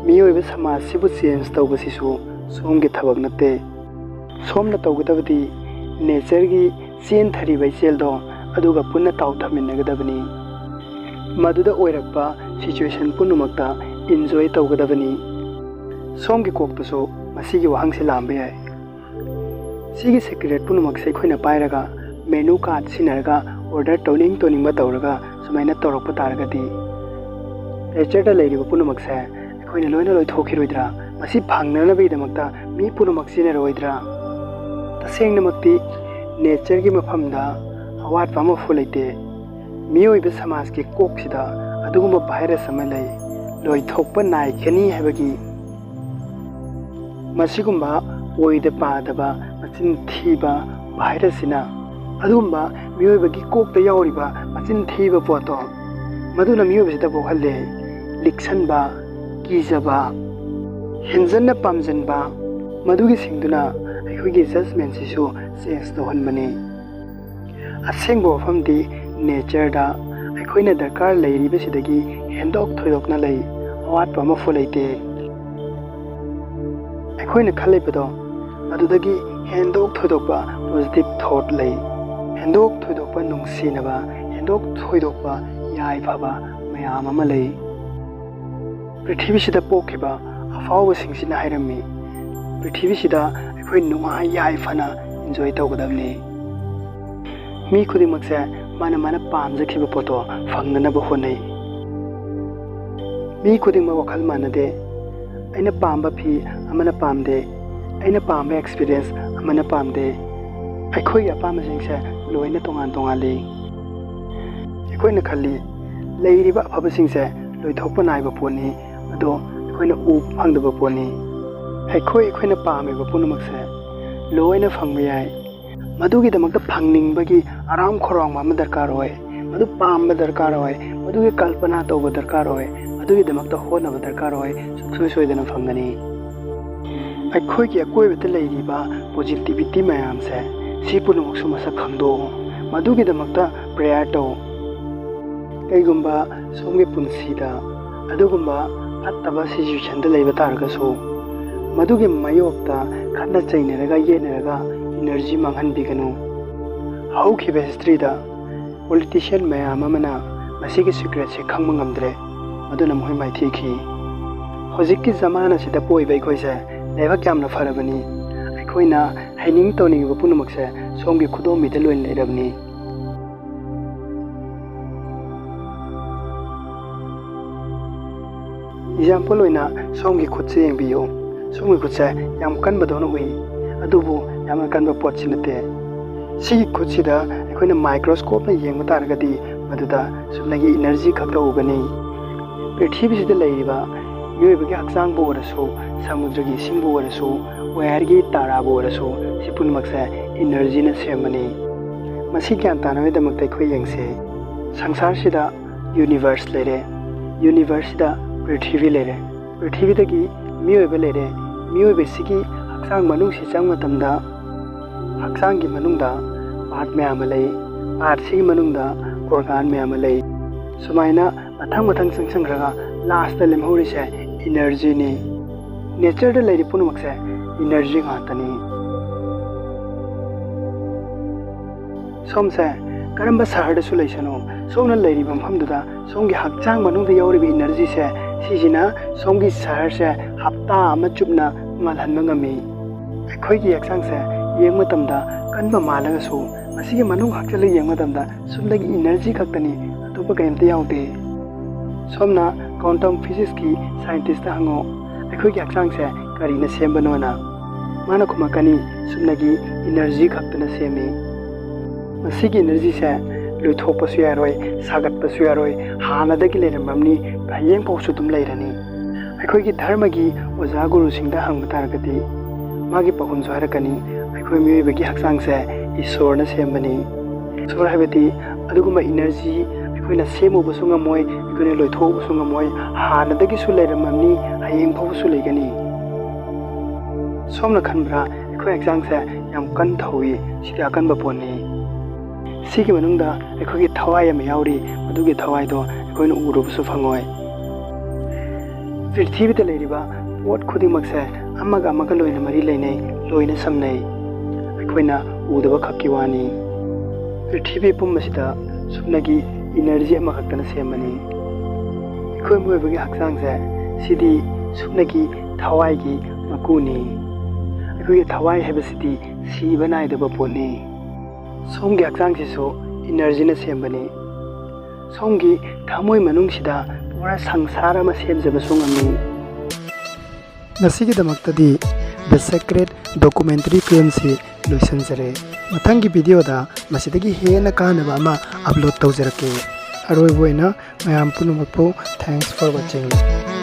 ꯃꯤꯑꯣꯏꯕ ꯁꯃꯥꯖꯁꯤꯕꯨ ꯆꯦꯟꯖ ꯇꯧꯕꯁꯤꯁꯨ ꯁꯣꯝꯒꯤ ꯊꯕꯛ ꯅꯠꯇꯦ꯫ ꯁꯣꯝꯅ ꯇꯧꯒꯗꯕꯗꯤ ꯅꯦꯆꯔꯒꯤ ꯆꯦꯟꯊꯔꯤꯕ ꯏꯆꯦꯜꯗꯣ ꯑꯗꯨꯒ ꯄꯨꯟꯅ ꯇꯥꯎꯊꯃꯤꯟꯅꯒꯗꯕꯅꯤ꯫ ꯃꯗꯨꯗ ꯑꯣꯏꯔꯛꯄ ꯁꯤꯆꯨꯋꯦꯁꯟ ꯄꯨꯝꯅꯃꯛꯇ ꯏꯟꯖꯣꯏ ꯇꯧꯒꯗꯕꯅꯤ꯫ ꯁꯣꯝꯒꯤ ꯀꯣꯛꯇꯁꯨ ꯃꯁꯤꯒꯤ ꯋꯥꯍꯪꯁꯤ ꯂꯥꯛꯑꯝꯕ ꯌꯥꯏ꯫ ꯁꯤꯒꯤ ꯁꯤꯀ꯭ꯔꯦꯠ ꯄꯨꯝꯅꯃꯛꯁꯦ ꯑꯩꯈꯣꯏꯅ ꯄꯥꯏꯔꯒ, ꯃꯦꯅꯨ ꯀꯥꯔꯗ ꯁꯤꯖꯤꯟꯅꯔꯒ, ꯑꯣꯔꯗꯔ ꯇꯧꯅꯤꯡ ꯇꯧꯅꯤꯡꯕ ꯇꯧꯔꯒ ꯁꯨꯃꯥꯏꯅ ꯇꯧꯔꯛꯄ ꯇꯥꯔꯒꯗꯤ, ꯅꯦꯆꯔꯗ ꯂꯩꯔꯤꯕ ꯄꯨꯝꯅꯃꯛꯁꯦ ꯑꯩꯈꯣꯏꯅ ꯂꯣꯏꯅ ꯂꯣꯏꯊꯣꯛꯈꯤꯔꯣꯏꯗ꯭ꯔꯥ? ꯃꯁꯤ ꯐꯪꯅꯅꯕꯒꯤꯗꯃꯛꯇ ꯃꯤ ꯄꯨꯝꯅꯃꯛ ꯆꯦꯟꯅꯔꯣꯏꯗ꯭ꯔꯥ? ꯇꯁꯦꯡꯅꯃꯛꯇꯤ ꯅꯦꯆꯔꯒꯤ ꯃꯐꯝꯗ ꯑꯋꯥꯠꯄ ꯑꯃꯐꯥꯎ ꯂꯩꯇꯦ꯫ ꯃꯤꯑꯣꯏꯕ ꯁꯃꯥꯖꯀꯤ ꯀꯣꯛꯁꯤꯗ ꯑꯗꯨꯒꯨꯝꯕ ꯚꯥꯏꯔꯁ ꯑꯃ ꯂꯩ, ꯂꯣꯏꯊꯣꯛꯄ ꯅꯥꯏꯒꯅꯤ ꯍꯥꯏꯕꯒꯤ꯫ ꯃꯁꯤꯒꯨꯝꯕ ꯑꯣꯏꯗ ꯄꯥꯗꯕ, ꯃꯆꯤꯟ ꯊꯤꯕ ꯚꯥꯏꯔꯁꯁꯤꯅ, ꯑꯗꯨꯒꯨꯝꯕ ꯃꯤꯑꯣꯏꯕꯒꯤ ꯀꯣꯛꯇ ꯌꯥꯎꯔꯤꯕ ꯃꯆꯤꯟ ꯊꯤꯕ ꯄꯣꯠꯇꯣ, ꯃꯗꯨꯅ ꯃꯤꯑꯣꯏꯕꯁꯤꯗ ꯄꯣꯛꯍꯜꯂꯦ ꯂꯤꯛꯁꯟꯕ, ꯀꯤꯖꯕ, ꯍꯦꯟꯖꯟꯅ ꯄꯥꯝꯖꯟꯕ, ꯃꯗꯨꯒꯤꯁꯤꯡꯗꯨꯅ ꯑꯩꯈꯣꯏꯒꯤ ꯖꯖꯃꯦꯟꯁꯤꯁꯨ ꯆꯦꯟꯖ ꯇꯧꯍꯟꯕꯅꯤ꯫ ꯑꯁꯦꯡꯕ ꯋꯥꯐꯝꯗꯤ ꯅꯦꯆꯔꯗ ꯑꯩꯈꯣꯏꯅ ꯗꯔꯀꯥꯔ ꯂꯩꯔꯤꯕꯁꯤꯗꯒꯤ ꯍꯦꯟꯗꯣꯛ ꯊꯣꯏꯗꯣꯛꯅ ꯂꯩ, ꯑꯋꯥꯠꯄ ꯑꯃꯐꯥꯎ ꯂꯩꯇꯦ꯫ ꯑꯩꯈꯣꯏꯅ ꯈꯜꯂꯤꯕꯗꯣ ꯑꯗꯨꯗꯒꯤ ꯍꯦꯟꯗꯣꯛ ꯊꯣꯏꯗꯣꯛꯄ ꯄꯣꯖꯤꯇꯤꯚ ꯊꯣꯠ ꯂꯩ, ꯍꯦꯟꯗꯣꯛ ꯊꯣꯏꯗꯣꯛꯄ ꯅꯨꯡꯁꯤꯅꯕ, ꯍꯦꯟꯗꯣꯛ ꯊꯣꯏꯗꯣꯛꯄ ꯌꯥꯏꯐꯕ ꯃꯌꯥꯝ ꯑꯃ ꯂꯩ꯫ ꯄ꯭ꯔꯤꯊꯤꯕꯤꯁꯤꯗ ꯄꯣꯛꯈꯤꯕ ꯑꯐꯥꯎꯕꯁꯤꯡꯁꯤꯅ ꯍꯥꯏꯔꯝꯃꯤ, ꯄ꯭ꯔꯤꯊꯤꯕꯤꯁꯤꯗ ꯑꯩꯈꯣꯏ ꯅꯨꯡꯉꯥꯏ ꯌꯥꯏꯐꯅ ꯏꯟꯖꯣꯏ ꯇꯧꯒꯗꯕꯅꯤ꯫ ꯃꯤ ꯈꯨꯗꯤꯡꯃꯛꯁꯦ ꯃꯥꯅ ꯃꯥꯅ ꯄꯥꯝꯖꯈꯤꯕ ꯄꯣꯠꯇꯣ ꯐꯪꯅꯅꯕ ꯍꯣꯠꯅꯩ꯫ ꯃꯤ ꯈꯨꯗꯤꯡꯃꯛ ꯋꯥꯈꯜ ꯃꯥꯟꯅꯗꯦ꯫ ꯑꯩꯅ ꯄꯥꯝꯕ ꯐꯤ ꯑꯃꯅ ꯄꯥꯝꯗꯦ, ꯑꯩꯅ ꯄꯥꯝꯕ ꯑꯦꯛꯁꯄꯤꯔꯤꯌꯦꯟꯁ ꯑꯃꯅ ꯄꯥꯝꯗꯦ꯫ ꯑꯩꯈꯣꯏꯒꯤ ꯑꯄꯥꯝꯕꯁꯤꯡꯁꯦ ꯂꯣꯏꯅ ꯇꯣꯉꯥꯟ ꯇꯣꯉꯥꯜꯂꯤ꯫ ꯑꯩꯈꯣꯏꯅ ꯈꯜꯂꯤ, ꯂꯩꯔꯤꯕ ꯑꯐꯕꯁꯤꯡꯁꯦ ꯂꯣꯏꯊꯣꯛꯄ ꯅꯥꯏꯕ ꯄꯣꯠꯅꯤ, ꯑꯗꯣ ꯑꯩꯈꯣꯏꯅ ꯎꯕ ꯐꯪꯗꯕ ꯄꯣꯠꯅꯤ꯫ ꯑꯩꯈꯣꯏ ꯑꯩꯈꯣꯏꯅ ꯄꯥꯝꯃꯤꯕ ꯄꯨꯝꯅꯃꯛꯁꯦ ꯂꯣꯏꯅ ꯐꯪꯕ ꯌꯥꯏ꯫ ꯃꯗꯨꯒꯤꯗꯃꯛꯇ ꯐꯪꯅꯤꯡꯕꯒꯤ ꯑꯔꯥꯝ ꯈꯧꯔꯥꯡꯕ ꯑꯃ ꯗꯔꯀꯥꯔ ꯑꯣꯏ꯫ ꯃꯗꯨ ꯄꯥꯝꯕ ꯗꯔꯀꯥꯔ ꯑꯣꯏ꯫ ꯃꯗꯨꯒꯤ ꯀꯜꯄꯅꯥ ꯇꯧꯕ ꯗꯔꯀꯥꯔ ꯑꯣꯏ꯫ ꯃꯗꯨꯒꯤꯗꯃꯛꯇ ꯍꯣꯠꯅꯕ ꯗꯔꯀꯥꯔ ꯑꯣꯏ꯫ ꯁꯨꯡꯁꯣꯏ ꯁꯣꯏꯗꯅ ꯐꯪꯒꯅꯤ꯫ ꯑꯩꯈꯣꯏꯒꯤ ꯑꯀꯣꯏꯕꯗ ꯂꯩꯔꯤꯕ ꯄꯣꯖꯤꯇꯤꯚꯤꯇꯤ ꯃꯌꯥꯝꯁꯦ, ꯁꯤ ꯄꯨꯝꯅꯃꯛꯁꯨ ꯃꯁꯛ ꯈꯪꯗꯣꯛꯎ꯫ ꯃꯗꯨꯒꯤꯗꯃꯛꯇ ꯄ꯭ꯔꯦꯌꯔ ꯇꯧ꯫ ꯀꯩꯒꯨꯝꯕ ꯁꯣꯝꯒꯤ ꯄꯨꯟꯁꯤꯗ ꯑꯗꯨꯒꯨꯝꯕ ꯐꯠꯇꯕ ꯁꯤꯆꯨꯋꯦꯁꯟꯗ ꯂꯩꯕ ꯇꯥꯔꯒꯁꯨ, ꯃꯗꯨꯒꯤ ꯃꯥꯌꯣꯛꯇ ꯈꯠꯅ ꯆꯩꯅꯔꯒ ꯌꯦꯠꯅꯔꯒ ꯏꯅꯔꯖꯤ ꯃꯥꯡꯍꯟꯕꯤꯒꯅꯨ꯫ ꯍꯧꯈꯤꯕ ꯍꯤꯁꯇ꯭ꯔꯤꯗ ꯄꯣꯂꯤꯇꯤꯁꯤꯌꯟ ꯃꯌꯥꯝ ꯑꯃꯅ ꯃꯁꯤꯒꯤ ꯁꯤꯀ꯭ꯔꯦꯠꯁꯤ ꯈꯪꯕ ꯉꯝꯗ꯭ꯔꯦ, ꯑꯗꯨꯅ ꯃꯈꯣꯏ ꯃꯥꯏꯊꯤꯈꯤ꯫ ꯍꯧꯖꯤꯛꯀꯤ ꯖꯃꯥꯅ ꯑꯁꯤꯗ ꯄꯣꯛꯏꯕ ꯑꯩꯈꯣꯏꯁꯦ ꯂꯥꯏꯕꯛ ꯌꯥꯝꯅ ꯐꯔꯕꯅꯤ꯫ ꯑꯩꯈꯣꯏꯅ ꯍꯩꯅꯤꯡ ꯇꯧꯅꯤꯡꯉꯤꯕ ꯄꯨꯝꯅꯃꯛꯁꯦ ꯁꯣꯝꯒꯤ ꯈꯨꯗꯣꯝꯕꯤꯗ ꯂꯣꯏꯅ ꯂꯩꯔꯕꯅꯤ꯫ ꯑꯦꯛꯖꯥꯝꯄꯜ ꯑꯣꯏꯅ ꯁꯣꯝꯒꯤ ꯈꯨꯠꯁꯦ ꯌꯦꯡꯕꯤꯌꯨ꯫ ꯁꯣꯝꯒꯤ ꯈꯨꯠꯁꯦ ꯌꯥꯝ ꯀꯟꯕꯗꯧꯅ ꯎꯏ, ꯑꯗꯨꯕꯨ ꯌꯥꯝꯅ ꯀꯟꯕ ꯄꯣꯠꯁꯤ ꯅꯠꯇꯦ꯫ ꯁꯤꯒꯤ ꯈꯨꯠꯁꯤꯗ ꯑꯩꯈꯣꯏꯅ ꯃꯥꯏꯀ꯭ꯔꯣꯁꯀꯣꯞꯅ ꯌꯦꯡꯕ ꯇꯥꯔꯒꯗꯤ ꯃꯗꯨꯗ ꯁꯨꯞꯅꯒꯤ ꯏꯅꯔꯖꯤ ꯈꯛꯇ ꯎꯒꯅꯤ꯫ ꯄ꯭ꯔꯤꯊꯤꯕꯤꯁꯤꯗ ꯂꯩꯔꯤꯕ ꯃꯤꯑꯣꯏꯕꯒꯤ ꯍꯛꯆꯥꯡꯕꯨ ꯑꯣꯏꯔꯁꯨ, ꯁꯃꯨꯗ꯭ꯔꯒꯤ ꯏꯁꯤꯡꯕꯨ ꯑꯣꯏꯔꯁꯨ, ꯋꯥꯌꯔꯒꯤ ꯇꯥꯔꯥꯕꯨ ꯑꯣꯏꯔꯁꯨ, ꯁꯤ ꯄꯨꯝꯅꯃꯛꯁꯦ ꯏꯅꯔꯖꯤꯅ ꯁꯦꯝꯕꯅꯤ꯫ ꯃꯁꯤ ꯒ꯭ꯌꯥꯟ ꯇꯥꯅꯕꯒꯤꯗꯃꯛꯇ ꯑꯩꯈꯣꯏ ꯌꯦꯡꯁꯦ꯫ ꯁꯪꯁꯥꯔꯁꯤꯗ ꯌꯨꯅꯤꯚꯔꯁ ꯂꯩꯔꯦ, ꯌꯨꯅꯤꯚꯔꯁꯁꯤꯗ ꯄ꯭ꯔꯤꯊꯤꯕꯤ ꯂꯩꯔꯦ, ꯄ꯭ꯔꯤꯊꯤꯕꯤꯗꯒꯤ ꯃꯤꯑꯣꯏꯕ ꯂꯩꯔꯦ꯫ ꯃꯤꯑꯣꯏꯕꯁꯤꯒꯤ ꯍꯛꯆꯥꯡ ꯃꯅꯨꯡꯁꯤ ꯆꯪꯕ ꯃꯇꯝꯗ ꯍꯛꯆꯥꯡꯒꯤ ꯃꯅꯨꯡꯗ ꯄꯥꯔꯠ ꯃꯌꯥꯝ ꯑꯃ ꯂꯩ, ꯄꯥꯔꯠꯁꯤꯒꯤ ꯃꯅꯨꯡꯗ ꯑꯣꯔꯒꯥꯟ ꯃꯌꯥꯝ ꯑꯃ ꯂꯩ꯫ ꯁꯨꯃꯥꯏꯅ ꯃꯊꯪ ꯃꯊꯪ ꯆꯪꯁꯤꯟꯈ꯭ꯔꯒ ꯂꯥꯁꯇ ꯂꯦꯝꯍꯧꯔꯤꯁꯦ ꯏꯅꯔꯖꯤꯅꯤ꯫ ꯅꯦꯆꯔꯗ ꯂꯩꯔꯤ ꯄꯨꯝꯅꯃꯛꯁꯦ ꯏꯅꯔꯖꯤ ꯉꯥꯛꯇꯅꯤ꯫ ꯁꯣꯝꯁꯦ ꯀꯔꯝꯕ ꯁꯍꯔꯗꯁꯨ ꯂꯩꯁꯅꯨ, ꯁꯣꯝꯅ ꯂꯩꯔꯤꯕ ꯃꯐꯝꯗꯨꯗ ꯁꯣꯝꯒꯤ ꯍꯛꯆꯥꯡ ꯃꯅꯨꯡꯗ ꯌꯥꯎꯔꯤꯕ ꯏꯅꯔꯖꯤꯁꯦ ꯁꯤꯁꯤꯅ ꯁꯣꯝꯒꯤ ꯁꯍꯔꯁꯦ ꯍꯞꯇꯥ ꯑꯃ ꯆꯨꯞꯅ ꯉꯥꯜꯍꯟꯕ ꯉꯝꯃꯤ꯫ ꯑꯩꯈꯣꯏꯒꯤ ꯍꯛꯆꯥꯡꯁꯦ ꯌꯦꯡꯕ ꯃꯇꯝꯗ ꯀꯟꯕ ꯃꯥꯜꯂꯒꯁꯨ ꯃꯁꯤꯒꯤ ꯃꯅꯨꯡ ꯍꯥꯛꯆꯤꯜꯂꯒ ꯌꯦꯡꯕ ꯃꯇꯝꯗ ꯁꯨꯞꯅꯒꯤ ꯏꯅꯔꯖꯤ ꯈꯛꯇꯅꯤ, ꯑꯇꯣꯞꯄ ꯀꯔꯤꯝꯇ ꯌꯥꯎꯗꯦ꯫ ꯁꯣꯝꯅ ꯀ꯭ꯋꯥꯟꯇꯝ ꯐꯤꯖꯤꯛꯁꯀꯤ ꯁꯥꯏꯟꯇꯤꯁꯇ ꯍꯪꯉꯣ, ꯑꯩꯈꯣꯏꯒꯤ ꯍꯛꯆꯥꯡꯁꯦ ꯀꯔꯤꯅ ꯁꯦꯝꯕꯅꯣꯅ꯫ ꯃꯥꯅ ꯈꯨꯝꯃꯛꯀꯅꯤ, ꯁꯨꯞꯅꯒꯤ ꯏꯅꯔꯖꯤ ꯈꯛꯇꯅ ꯁꯦꯝꯃꯤ꯫ ꯃꯁꯤꯒꯤ ꯏꯅꯔꯖꯤꯁꯦ ꯂꯣꯏꯊꯣꯛꯄꯁꯨ ꯌꯥꯔꯣꯏ, ꯁꯥꯒꯠꯄꯁꯨ ꯌꯥꯔꯣꯏ, ꯍꯥꯟꯅꯗꯒꯤ ꯂꯩꯔꯝꯃꯕꯅꯤ, ꯍꯌꯦꯡ ꯐꯥꯎꯁꯨ ꯑꯗꯨꯝ ꯂꯩꯔꯅꯤ꯫ ꯑꯩꯈꯣꯏꯒꯤ ꯙꯔꯃꯒꯤ ꯑꯣꯖꯥ ꯒꯨꯔꯨꯁꯤꯡꯗ ꯍꯪꯕ ꯇꯥꯔꯒꯗꯤ ꯃꯥꯒꯤ ꯄꯥꯎꯈꯨꯝꯁꯨ ꯍꯥꯏꯔꯛꯀꯅꯤ, ꯑꯩꯈꯣꯏ ꯃꯤꯑꯣꯏꯕꯒꯤ ꯍꯛꯆꯥꯡꯁꯦ ꯏꯁꯣꯔꯅ ꯁꯦꯝꯕꯅꯤ꯫ ꯏꯁꯣꯔ ꯍꯥꯏꯕꯗꯤ ꯑꯗꯨꯒꯨꯝꯕ ꯏꯅꯔꯖꯤ ꯑꯩꯈꯣꯏꯅ ꯁꯦꯝꯃꯨꯕꯁꯨ ꯉꯝꯃꯣꯏ, ꯑꯩꯈꯣꯏꯅ ꯂꯣꯏꯊꯣꯛꯎꯕꯁꯨ ꯉꯝꯃꯣꯏ, ꯍꯥꯟꯅꯗꯒꯤꯁꯨ ꯂꯩꯔꯝꯃꯕꯅꯤ, ꯍꯌꯦꯡ ꯐꯥꯎꯕꯁꯨ ꯂꯩꯒꯅꯤ꯫ ꯁꯣꯝꯅ ꯈꯟꯕ꯭ꯔꯥ ꯑꯩꯈꯣꯏ ꯍꯛꯆꯥꯡꯁꯦ ꯌꯥꯝ ꯀꯟ ꯊꯧꯏ? ꯁꯤꯗꯤ ꯑꯀꯟꯕ ꯄꯣꯠꯅꯤ꯫ ꯁꯤꯒꯤ ꯃꯅꯨꯡꯗ ꯑꯩꯈꯣꯏꯒꯤ ꯊꯋꯥꯏ ꯑꯃ ꯌꯥꯎꯔꯤ, ꯃꯗꯨꯒꯤ ꯊꯋꯥꯏꯗꯣ ꯑꯩꯈꯣꯏꯅ ꯎꯔꯨꯕꯁꯨ ꯐꯪꯉꯣꯏ꯫ ꯄ꯭ꯔꯤꯊꯤꯕꯤꯗ ꯂꯩꯔꯤꯕ ꯄꯣꯠ ꯈꯨꯗꯤꯡꯃꯛꯁꯦ ꯑꯃꯒ ꯑꯃꯒ ꯂꯣꯏꯅ ꯃꯔꯤ ꯂꯩꯅꯩ, ꯂꯣꯏꯅ ꯁꯝꯅꯩ꯫ ꯑꯩꯈꯣꯏꯅ ꯎꯗꯕ ꯈꯛꯀꯤ ꯋꯥꯅꯤ꯫ ꯄ꯭ꯔꯤꯊꯤꯕꯤ ꯄꯨꯝꯕꯁꯤꯗ ꯁꯨꯞꯅꯒꯤ ꯏꯅꯔꯖꯤ ꯑꯃꯈꯛꯇꯅ ꯁꯦꯝꯕꯅꯤ꯫ ꯑꯩꯈꯣꯏ ꯃꯤꯑꯣꯏꯕꯒꯤ ꯍꯛꯆꯥꯡꯁꯦ ꯁꯤꯗꯤ ꯁꯨꯞꯅꯒꯤ ꯊꯋꯥꯏꯒꯤ ꯃꯀꯨꯅꯤ꯫ ꯑꯩꯈꯣꯏꯒꯤ ꯊꯋꯥꯏ ꯍꯥꯏꯕꯁꯤꯗꯤ ꯁꯤꯕ ꯅꯥꯏꯗꯕ ꯄꯣꯠꯅꯤ꯫ ꯁꯣꯝꯒꯤ ꯍꯛꯆꯥꯡꯁꯤꯁꯨ ꯏꯅꯔꯖꯤꯅ ꯁꯦꯝꯕꯅꯤ꯫ ꯁꯣꯝꯒꯤ ꯊꯃꯣꯏ ꯃꯅꯨꯡꯁꯤꯗ ꯄꯨꯔꯥ ꯁꯪꯁꯥꯔ ꯑꯃ ꯁꯦꯝꯖꯕꯁꯨ ꯉꯝꯃꯤ꯫ ꯉꯁꯤꯒꯤꯗꯃꯛꯇꯗꯤ The Secret Documentary Filmꯁꯤ ꯂꯣꯏꯁꯤꯟꯖꯔꯦ꯫ ꯃꯊꯪꯒꯤ ꯚꯤꯗꯤꯑꯣꯗ ꯃꯁꯤꯗꯒꯤ ꯍꯦꯟꯅ ꯀꯥꯟꯅꯕ ꯑꯃ ꯑꯞꯂꯣꯗ ꯇꯧꯖꯔꯛꯀꯦ꯫ ꯑꯔꯣꯏꯕ ꯑꯣꯏꯅ ꯃꯌꯥꯝ ꯄꯨꯝꯅꯃꯛꯄꯨ thanks for watching꯫